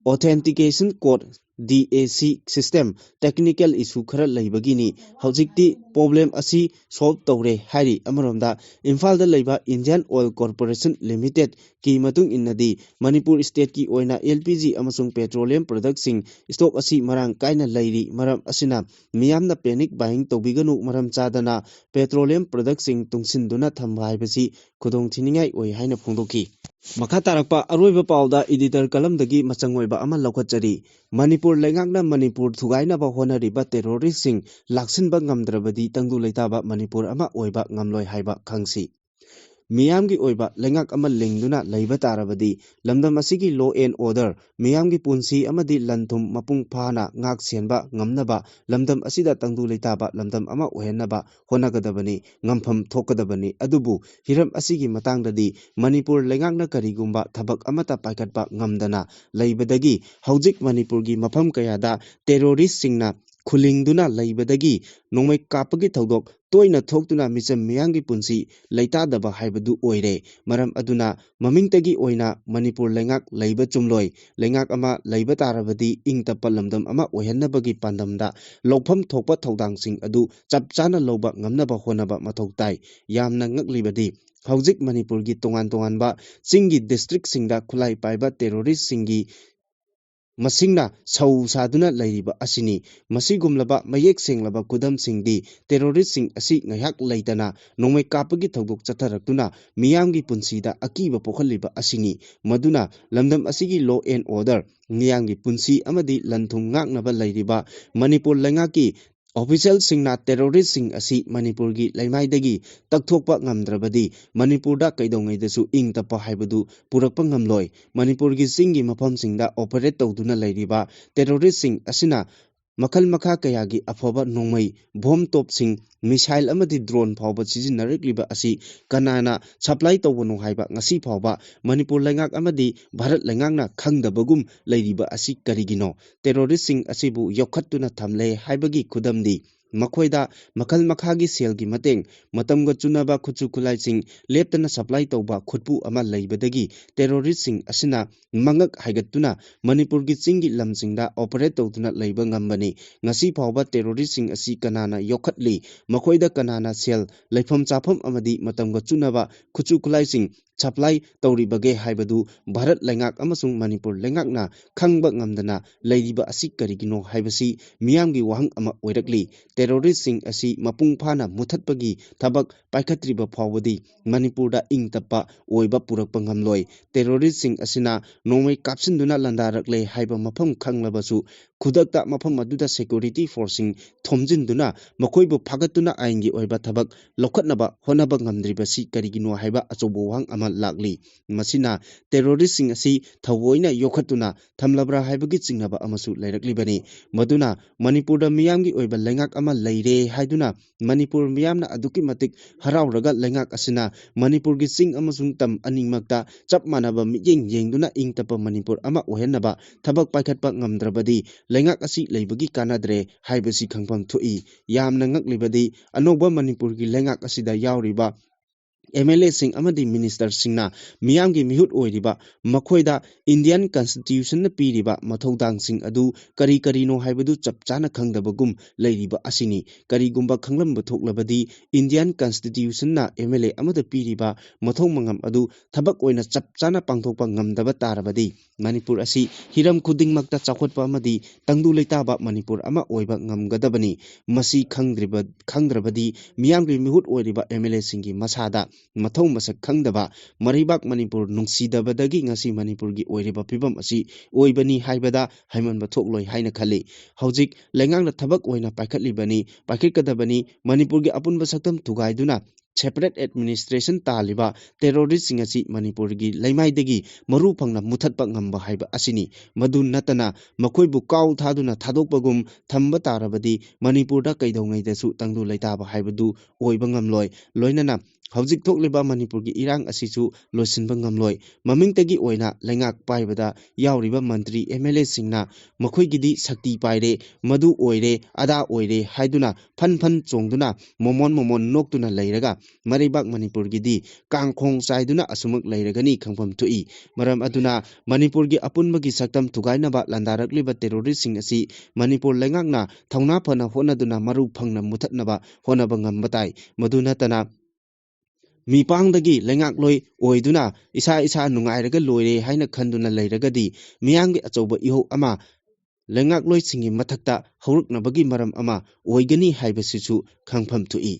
Authentication Code, D A C system technical issue ꯈꯔ ꯂꯩꯕꯒꯤꯅꯤ꯫ ꯍꯧꯖꯤꯛꯇꯤ problem ꯑꯁꯤ solve ꯇꯧꯔꯦ ꯍꯥꯏꯔꯤ꯫ ꯑꯃꯔꯣꯝꯗ, ꯏꯝꯐꯥꯜꯗ ꯂꯩꯕ Indian Oil Corporation Limitedꯀꯤ ꯃꯇꯨꯡ ꯏꯟꯅꯗꯤ, ꯃꯅꯤꯄꯨꯔ stateꯀꯤ ꯑꯣꯏꯅ L P G ꯑꯃꯁꯨꯡ petroleum productꯁꯤꯡ stock ꯑꯁꯤ ꯃꯔꯥꯡ ꯀꯥꯏꯅ ꯂꯩꯔꯤ꯫ ꯃꯔꯝ ꯑꯁꯤꯅ ꯃꯤꯌꯥꯝꯅ panic buying ꯇꯧꯕꯤꯒꯅꯨ, ꯃꯔꯝ ꯆꯥꯗꯅ petroleum productꯁꯤꯡ ꯇꯨꯡꯁꯤꯟꯗꯨꯅ ꯊꯝꯕ ꯍꯥꯏꯕꯁꯤ ꯈꯨꯗꯣꯡꯊꯤꯅꯤꯡꯉꯥꯏ ꯑꯣꯏ ꯍꯥꯏꯅ ꯐꯣꯡꯗꯣꯛꯈꯤ꯫ ꯃꯈꯥ ꯇꯥꯔꯛꯄ ꯑꯔꯣꯏꯕ ꯄꯥꯎꯗ editor ꯀꯂꯝꯗꯒꯤ ꯃꯆꯪ ꯑꯣꯏꯕ ꯑꯃ ꯂꯧꯈꯠꯆꯔꯤ꯫ ꯃꯅꯤꯄꯨꯔ ꯂꯩꯉꯥꯛꯅ ꯃꯅꯤꯄꯨꯔ ꯊꯨꯒꯥꯏꯅꯕ ꯍꯣꯠꯅꯔꯤꯕ terroristꯁꯤꯡ ꯂꯥꯛꯁꯤꯟꯕ ꯉꯝꯗ꯭ꯔꯕꯗꯤ ꯇꯪꯗꯨ ꯂꯩꯇꯥꯕ ꯃꯅꯤꯄꯨꯔ ꯑꯃ ꯑꯣꯏꯕ ꯉꯝꯂꯣꯏ ꯍꯥꯏꯕ ꯈꯪꯁꯤ꯫ ꯃꯤꯌꯥꯝꯒꯤ ꯑꯣꯏꯕ ꯂꯩꯉꯥꯛ ꯑꯃ ꯂꯤꯡꯗꯨꯅ ꯂꯩꯕ ꯇꯥꯔꯕꯗꯤ ꯂꯝꯗꯝ ꯑꯁꯤꯒꯤ law and order, ꯃꯤꯌꯥꯝꯒꯤ ꯄꯨꯟꯁꯤ ꯑꯃꯗꯤ ꯂꯟ ꯊꯨꯝ ꯃꯄꯨꯡ ꯐꯥꯅ ꯉꯥꯛ ꯁꯦꯟꯕ ꯉꯝꯅꯕ ꯂꯝꯗꯝ ꯑꯁꯤꯗ ꯇꯪꯗꯨ ꯂꯩꯇꯥꯕ ꯂꯝꯗꯝ ꯑꯃ ꯑꯣꯏꯍꯟꯅꯕ ꯍꯣꯠꯅꯒꯗꯕꯅꯤ, ꯉꯝꯐꯝ ꯊꯣꯛꯀꯗꯕꯅꯤ꯫ ꯑꯗꯨꯕꯨ ꯍꯤꯔꯝ ꯑꯁꯤꯒꯤ ꯃꯇꯥꯡꯗꯗꯤ ꯃꯅꯤꯄꯨꯔ ꯂꯩꯉꯥꯛꯅ ꯀꯔꯤꯒꯨꯝꯕ ꯊꯕꯛ ꯑꯃꯠꯇ ꯄꯥꯏꯈꯠꯄ ꯉꯝꯗꯅ ꯂꯩꯕꯗꯒꯤ ꯍꯧꯖꯤꯛ ꯃꯅꯤꯄꯨꯔꯒꯤ ꯃꯐꯝ ꯀꯌꯥꯗ terroristꯁꯤꯡꯅ ꯈꯨꯂꯤꯡꯗꯨꯅ ꯂꯩꯕꯗꯒꯤ ꯅꯣꯡꯃꯩ ꯀꯥꯞꯄꯒꯤ ꯊꯧꯗꯣꯛ ꯇꯣꯏꯅ ꯊꯣꯛꯇꯨꯅ ꯃꯤꯆꯝ ꯃꯤꯌꯥꯝꯒꯤ ꯄꯨꯟꯁꯤ ꯂꯩꯇꯥꯗꯕ ꯍꯥꯏꯕꯗꯨ ꯑꯣꯏꯔꯦ꯫ ꯃꯔꯝ ꯑꯗꯨꯅ ꯃꯃꯤꯡꯇꯒꯤ ꯑꯣꯏꯅ ꯃꯅꯤꯄꯨꯔ ꯂꯩꯉꯥꯛ ꯂꯩꯕ ꯆꯨꯝꯂꯣꯏ꯫ ꯂꯩꯉꯥꯛ ꯑꯃ ꯂꯩꯕ ꯇꯥꯔꯕꯗꯤ ꯏꯪ ꯇꯞꯄ ꯂꯝꯗꯝ ꯑꯃ ꯑꯣꯏꯍꯟꯅꯕꯒꯤ ꯄꯥꯟꯗꯝꯗ ꯂꯧꯐꯝ ꯊꯣꯛꯄ ꯊꯧꯗꯥꯡꯁꯤꯡ ꯑꯗꯨ ꯆꯞ ꯆꯥꯅ ꯂꯧꯕ ꯉꯝꯅꯕ ꯍꯣꯠꯅꯕ ꯃꯊꯧ ꯇꯥꯏ꯫ ꯌꯥꯝꯅ ꯉꯛꯂꯤꯕꯗꯤ ꯍꯧꯖꯤꯛ ꯃꯅꯤꯄꯨꯔꯒꯤ ꯇꯣꯉꯥꯟ ꯇꯣꯉꯥꯟꯕ ꯆꯤꯡꯒꯤ districtꯁꯤꯡꯗ ꯈꯨꯠꯂꯥꯏ ꯄꯥꯏꯕ terroristꯁꯤꯡꯒꯤ ꯃꯁꯤꯡꯅ ꯁꯧ ꯁꯥꯗꯨꯅ ꯂꯩꯔꯤꯕ ꯑꯁꯤꯅꯤ꯫ ꯃꯁꯤꯒꯨꯝꯂꯕ ꯃꯌꯦꯛ ꯁꯦꯡꯂꯕ ꯈꯨꯗꯝꯁꯤꯡꯗꯤ terroristꯁꯤꯡ ꯑꯁꯤ ꯉꯥꯏꯍꯥꯛ ꯂꯩꯇꯅ ꯅꯣꯡꯃꯩ ꯀꯥꯞꯄꯒꯤ ꯊꯧꯗꯣꯛ ꯆꯠꯊꯔꯛꯇꯨꯅ ꯃꯤꯌꯥꯝꯒꯤ ꯄꯨꯟꯁꯤꯗ ꯑꯀꯤꯕ ꯄꯣꯛꯍꯜꯂꯤꯕ ꯑꯁꯤꯅꯤ꯫ ꯃꯗꯨꯅ ꯂꯝꯗꯝ ꯑꯁꯤꯒꯤ law and order, ꯃꯤꯌꯥꯝꯒꯤ ꯄꯨꯟꯁꯤ ꯑꯃꯗꯤ ꯂꯟ ꯊꯨꯝ ꯉꯥꯛꯅꯕ ꯂꯩꯔꯤꯕ ꯃꯅꯤꯄꯨꯔ ꯂꯩꯉꯥꯛꯀꯤ officialꯁꯤꯡꯅ terroristꯁꯤꯡ ꯑꯁꯤ ꯃꯅꯤꯄꯨꯔꯒꯤ ꯂꯩꯃꯥꯏꯗꯒꯤ ꯇꯛꯊꯣꯛꯄ ꯉꯝꯗ꯭ꯔꯕꯗꯤ ꯃꯅꯤꯄꯨꯔꯗ ꯀꯩꯗꯧꯉꯩꯗꯁꯨ ꯏꯪ ꯇꯞꯄ ꯍꯥꯏꯕꯗꯨ ꯄꯨꯔꯛꯄ ꯉꯝꯂꯣꯏ꯫ ꯃꯅꯤꯄꯨꯔꯒꯤ ꯆꯤꯡꯒꯤ ꯃꯐꯝꯁꯤꯡꯗ operate ꯇꯧꯗꯨꯅ ꯂꯩꯔꯤꯕ terroristꯁꯤꯡ ꯑꯁꯤꯅ ꯃꯈꯜ ꯃꯈꯥ ꯀꯌꯥꯒꯤ ꯑꯐꯕ ꯅꯣꯡꯃꯩ, bomb ꯇꯣꯞꯁꯤꯡ, missile ꯑꯃꯗꯤ drone ꯐꯥꯎꯕ ꯁꯤꯖꯤꯟꯅꯔꯛꯂꯤꯕ ꯑꯁꯤ ꯀꯅꯥꯅ supply ꯇꯧꯕꯅꯣ ꯍꯥꯏꯕ ꯉꯁꯤ ꯐꯥꯎꯕ ꯃꯅꯤꯄꯨꯔ ꯂꯩꯉꯥꯛ ꯑꯃꯗꯤ ꯚꯥꯔꯠ ꯂꯩꯉꯥꯛꯅ ꯈꯪꯗꯕꯒꯨꯝ ꯂꯩꯔꯤꯕ ꯑꯁꯤ ꯀꯔꯤꯒꯤꯅꯣ? Terroristꯁꯤꯡ ꯑꯁꯤꯕꯨ ꯌꯣꯛꯈꯠꯇꯨꯅ ꯊꯝꯂꯦ ꯍꯥꯏꯕꯒꯤ ꯈꯨꯗꯝꯗꯤ ꯃꯈꯣꯏꯗ ꯃꯈꯜ ꯃꯈꯥꯒꯤ ꯁꯦꯜꯒꯤ ꯃꯇꯦꯡ, ꯃꯇꯝꯒ ꯆꯨꯅꯕ ꯈꯨꯠꯁꯨ ꯈꯨꯠꯂꯥꯏꯁꯤꯡ ꯂꯦꯞꯇꯅ supply ꯇꯧꯕ ꯈꯨꯠꯄꯨ ꯑꯃ ꯂꯩꯕꯗꯒꯤ terroristꯁꯤꯡ ꯑꯁꯤꯅ ꯃꯉꯛ ꯍꯥꯏꯒꯠꯇꯨꯅ ꯃꯅꯤꯄꯨꯔꯒꯤ ꯆꯤꯡꯒꯤ ꯂꯝꯁꯤꯡꯗ operate ꯇꯧꯗꯨꯅ ꯂꯩꯕ ꯉꯝꯕꯅꯤ꯫ ꯉꯁꯤ ꯐꯥꯎꯕ terroristꯁꯤꯡ ꯑꯁꯤ ꯀꯅꯥꯅ ꯌꯣꯛꯈꯠꯂꯤ, ꯃꯈꯣꯏꯗ ꯀꯅꯥꯅ ꯁꯦꯜ, ꯂꯩꯐꯝ ꯆꯥꯐꯝ ꯑꯃꯗꯤ ꯃꯇꯝꯒ ꯆꯨꯅꯕ ꯈꯨꯠꯁꯨ ꯈꯨꯠꯂꯥꯏꯁꯤꯡ supply ꯇꯧꯔꯤꯕꯒꯦ ꯍꯥꯏꯕꯗꯨ ꯚꯥꯔꯠ ꯂꯩꯉꯥꯛ ꯑꯃꯁꯨꯡ ꯃꯅꯤꯄꯨꯔ ꯂꯩꯉꯥꯛꯅ ꯈꯪꯕ ꯉꯝꯗꯅ ꯂꯩꯔꯤꯕ ꯑꯁꯤ ꯀꯔꯤꯒꯤꯅꯣ ꯍꯥꯏꯕꯁꯤ ꯃꯤꯌꯥꯝꯒꯤ ꯋꯥꯍꯪ ꯑꯃ ꯑꯣꯏꯔꯛꯂꯤ꯫ Terroristꯁꯤꯡ ꯑꯁꯤ ꯃꯄꯨꯡ ꯐꯥꯅ ꯃꯨꯊꯠꯄꯒꯤ ꯊꯕꯛ ꯄꯥꯏꯈꯠꯇ꯭ꯔꯤꯕ ꯐꯥꯎꯕꯗꯤ ꯃꯅꯤꯄꯨꯔꯗ ꯏꯪ ꯇꯞꯄ ꯑꯣꯏꯕ ꯄꯨꯔꯛꯄ ꯉꯝꯂꯣꯏ꯫ Terroristꯁꯤꯡ ꯑꯁꯤꯅ ꯅꯣꯡꯃꯩ ꯀꯥꯞꯁꯤꯟꯗꯨꯅ ꯂꯥꯟꯗꯥꯔꯛꯂꯦ ꯍꯥꯏꯕ ꯃꯐꯝ ꯈꯪꯂꯕꯁꯨ ꯈꯨꯗꯛꯇ ꯃꯐꯝ ꯑꯗꯨꯗ security forceꯁꯤꯡ ꯊꯣꯝꯖꯤꯟꯗꯨꯅ ꯃꯈꯣꯏꯕꯨ ꯐꯥꯒꯠꯇꯨꯅ ꯑꯥꯏꯟꯒꯤ ꯑꯣꯏꯕ ꯊꯕꯛ ꯂꯧꯈꯠꯅꯕ ꯍꯣꯠꯅꯕ ꯉꯝꯗ꯭ꯔꯤꯕꯁꯤ ꯀꯔꯤꯒꯤꯅꯣ ꯍꯥꯏꯕ ꯑꯆꯧꯕ ꯋꯥꯍꯪ ꯑꯃ ꯂꯥꯛꯂꯤ꯫ ꯃꯁꯤꯅ terroristꯁꯤꯡ ꯑꯁꯤ ꯊꯑꯣꯏꯅ ꯌꯣꯛꯈꯠꯇꯨꯅ ꯊꯝꯂꯕ꯭ꯔꯥ ꯍꯥꯏꯕꯒꯤ ꯆꯤꯡꯅꯕ ꯑꯃꯁꯨ ꯂꯩꯔꯛꯂꯤꯕꯅꯤ꯫ ꯃꯗꯨꯅ ꯃꯅꯤꯄꯨꯔꯗ ꯃꯤꯌꯥꯝꯒꯤ ꯑꯣꯏꯕ ꯂꯩꯉꯥꯛ ꯑꯃ ꯂꯩꯔꯦ ꯍꯥꯏꯗꯨꯅ ꯃꯅꯤꯄꯨꯔ ꯃꯤꯌꯥꯝꯅ ꯑꯗꯨꯛꯀꯤ ꯃꯇꯤꯛ ꯍꯔꯥꯎꯔꯒ ꯂꯩꯉꯥꯛ ꯑꯁꯤꯅ ꯃꯅꯤꯄꯨꯔꯒꯤ ꯆꯤꯡ ꯑꯃꯁꯨꯡ ꯇꯝ ꯑꯅꯤꯃꯛꯇ ꯆꯞ ꯃꯥꯟꯅꯕ ꯃꯤꯠꯌꯦꯡ ꯌꯦꯡꯗꯨꯅ ꯏꯪ ꯇꯞꯄ ꯃꯅꯤꯄꯨꯔ ꯑꯃ ꯑꯣꯏꯍꯟꯅꯕ ꯊꯕꯛ ꯄꯥꯏꯈꯠꯄ ꯉꯝꯗ꯭ꯔꯕꯗꯤ ꯂꯩꯉꯥꯛ ꯑꯁꯤ ꯂꯩꯕꯒꯤ ꯀꯥꯟꯅꯗ꯭ꯔꯦ ꯍꯥꯏꯕꯁꯤ ꯈꯪꯐꯝ ꯊꯣꯛꯏ꯫ ꯌꯥꯝꯅ ꯉꯛꯂꯤꯕꯗꯤ ꯑꯅꯧꯕ ꯃꯅꯤꯄꯨꯔꯒꯤ ꯂꯩꯉꯥꯛ ꯑꯁꯤꯗ ꯌꯥꯎꯔꯤꯕ MLAꯁꯤꯡ ꯑꯃꯗꯤ ministerꯁꯤꯡꯅ ꯃꯤꯌꯥꯝꯒꯤ ꯃꯤꯍꯨꯠ ꯑꯣꯏꯔꯤꯕ ꯃꯈꯣꯏꯗ Indian Constitutionꯅ ꯄꯤꯔꯤꯕ ꯃꯊꯧꯗꯥꯡꯁꯤꯡ ꯑꯗꯨ ꯀꯔꯤ ꯀꯔꯤꯅꯣ ꯍꯥꯏꯕꯗꯨ ꯆꯞ ꯆꯥꯅ ꯈꯪꯗꯕꯒꯨꯝ ꯂꯩꯔꯤꯕ ꯑꯁꯤꯅꯤ꯫ ꯀꯔꯤꯒꯨꯝꯕ ꯈꯪꯂꯝꯕ ꯊꯣꯛꯂꯕꯗꯤ Indian Constitutionꯅ MLA ꯑꯃꯗ ꯄꯤꯔꯤꯕ ꯃꯊꯧ ꯃꯉꯝ ꯑꯗꯨ ꯊꯕꯛ ꯑꯣꯏꯅ ꯆꯞ ꯆꯥꯅ ꯄꯥꯡꯊꯣꯛꯄ ꯉꯝꯗꯕ ꯇꯥꯔꯕꯗꯤ ꯃꯅꯤꯄꯨꯔ ꯑꯁꯤ ꯍꯤꯔꯝ ꯈꯨꯗꯤꯡꯃꯛꯇ ꯆꯥꯎꯈꯠꯄ ꯑꯃꯗꯤ ꯇꯪꯗꯨ ꯂꯩꯇꯥꯕ ꯃꯅꯤꯄꯨꯔ ꯑꯃ ꯑꯣꯏꯕ ꯉꯝꯒꯗꯕꯅꯤ꯫ ꯃꯁꯤ ꯈꯪꯗ꯭ꯔꯤꯕ, ꯈꯪꯗ꯭ꯔꯕꯗꯤ ꯃꯤꯌꯥꯝꯒꯤ ꯃꯤꯍꯨꯠ ꯑꯣꯏꯔꯤꯕ MLAꯁꯤꯡꯒꯤ ꯃꯁꯥꯗ ꯃꯊꯧ ꯃꯁꯛ ꯈꯪꯗꯕ, ꯃꯔꯩꯕꯥꯛ ꯃꯅꯤꯄꯨꯔ ꯅꯨꯡꯁꯤꯗꯕꯗꯒꯤ ꯉꯁꯤ ꯃꯅꯤꯄꯨꯔꯒꯤ ꯑꯣꯏꯔꯤꯕ ꯐꯤꯕꯝ ꯑꯁꯤ ꯑꯣꯏꯕꯅꯤ ꯍꯥꯏꯕꯗ ꯍꯥꯏꯃꯟꯕ ꯊꯣꯛꯂꯣꯏ ꯍꯥꯏꯅ ꯈꯜꯂꯤ꯫ ꯍꯧꯖꯤꯛ ꯂꯩꯉꯥꯛꯅ ꯊꯕꯛ ꯑꯣꯏꯅ ꯄꯥꯏꯈꯠꯂꯤꯕꯅꯤ, ꯄꯥꯏꯈꯠꯀꯗꯕꯅꯤ꯫ ꯃꯅꯤꯄꯨꯔꯒꯤ ꯑꯄꯨꯟꯕ ꯁꯛꯇꯝ ꯊꯨꯒꯥꯏꯗꯨꯅ separate administration ꯇꯥꯜꯂꯤꯕ terroristꯁꯤꯡ ꯑꯁꯤ ꯃꯅꯤꯄꯨꯔꯒꯤ ꯂꯩꯃꯥꯏꯗꯒꯤ ꯃꯔꯨ ꯐꯪꯅ ꯃꯨꯊꯠꯄ ꯉꯝꯕ ꯍꯥꯏꯕ ꯑꯁꯤꯅꯤ꯫ ꯃꯗꯨ ꯅꯠꯇꯅ ꯃꯈꯣꯏꯕꯨ ꯀꯥꯎ ꯊꯥꯗꯨꯅ ꯊꯥꯗꯣꯛꯄꯒꯨꯝ ꯊꯝꯕ ꯇꯥꯔꯕꯗꯤ ꯃꯅꯤꯄꯨꯔꯗ ꯀꯩꯗꯧꯉꯩꯗꯁꯨ ꯇꯪꯗꯨ ꯂꯩꯇꯥꯕ ꯍꯥꯏꯕꯗꯨ ꯑꯣꯏꯕ ꯉꯝꯂꯣꯏ꯫ ꯂꯣꯏꯅꯅ ꯍꯧꯖꯤꯛ ꯊꯣꯛꯂꯤꯕ ꯃꯅꯤꯄꯨꯔꯒꯤ ꯏꯔꯥꯡ ꯑꯁꯤꯁꯨ ꯂꯣꯏꯁꯤꯟꯕ ꯉꯝꯂꯣꯏ꯫ ꯃꯃꯤꯡꯇꯒꯤ ꯑꯣꯏꯅ ꯂꯩꯉꯥꯛ ꯄꯥꯏꯕꯗ ꯌꯥꯎꯔꯤꯕ ꯃꯟꯇ꯭ꯔꯤ MLAꯁꯤꯡꯅ ꯃꯈꯣꯏꯒꯤꯗꯤ ꯁꯛꯇꯤ ꯄꯥꯏꯔꯦ, ꯃꯗꯨ ꯑꯣꯏꯔꯦ, ꯑꯗꯥ ꯑꯣꯏꯔꯦ ꯍꯥꯏꯗꯨꯅ ꯐꯟ ꯐꯟ ꯆꯣꯡꯗꯨꯅ ꯃꯣꯃꯣꯟ ꯃꯣꯃꯣꯟ ꯅꯣꯛꯇꯨꯅ ꯂꯩꯔꯒ ꯃꯔꯩꯕꯥꯛ ꯃꯅꯤꯄꯨꯔꯒꯤꯗꯤ ꯀꯥꯡꯈꯣꯡ ꯆꯥꯏꯗꯨꯅ ꯑꯁꯨꯃꯛ ꯂꯩꯔꯒꯅꯤ ꯈꯪꯐꯝ ꯊꯣꯛꯏ꯫ ꯃꯔꯝ ꯑꯗꯨꯅ ꯃꯅꯤꯄꯨꯔꯒꯤ ꯑꯄꯨꯟꯕꯒꯤ ꯁꯛꯇꯝ ꯊꯨꯒꯥꯏꯅꯕ ꯂꯥꯟꯗꯥꯔꯛꯂꯤꯕ terroristꯁꯤꯡ ꯑꯁꯤ ꯃꯅꯤꯄꯨꯔ ꯂꯩꯉꯥꯛꯅ ꯊꯧꯅꯥ ꯐꯅ ꯍꯣꯠꯅꯗꯨꯅ ꯃꯔꯨ ꯐꯪꯅ ꯃꯨꯊꯠꯅꯕ ꯍꯣꯠꯅꯕ ꯉꯝꯕ ꯇꯥꯏ꯫ ꯃꯗꯨ ꯅꯠꯇꯅ ꯃꯤꯄꯥꯡꯗꯒꯤ ꯂꯩꯉꯥꯛꯂꯣꯏ ꯑꯣꯏꯗꯨꯅ ꯏꯁꯥ ꯏꯁꯥ ꯅꯨꯡꯉꯥꯏꯔꯒ ꯂꯣꯏꯔꯦ ꯍꯥꯏꯅ ꯈꯟꯗꯨꯅ ꯂꯩꯔꯒꯗꯤ ꯃꯤꯌꯥꯝꯒꯤ ꯑꯆꯧꯕ ꯏꯍꯧ ꯑꯃ ꯂꯩꯉꯥꯛꯂꯣꯏꯁꯤꯡꯒꯤ ꯃꯊꯛꯇ ꯍꯧꯔꯛꯅꯕꯒꯤ ꯃꯔꯝ ꯑꯃ ꯑꯣꯏꯒꯅꯤ ꯍꯥꯏꯕꯁꯤꯁꯨ ꯈꯪꯐꯝ ꯊꯣꯛꯏ꯫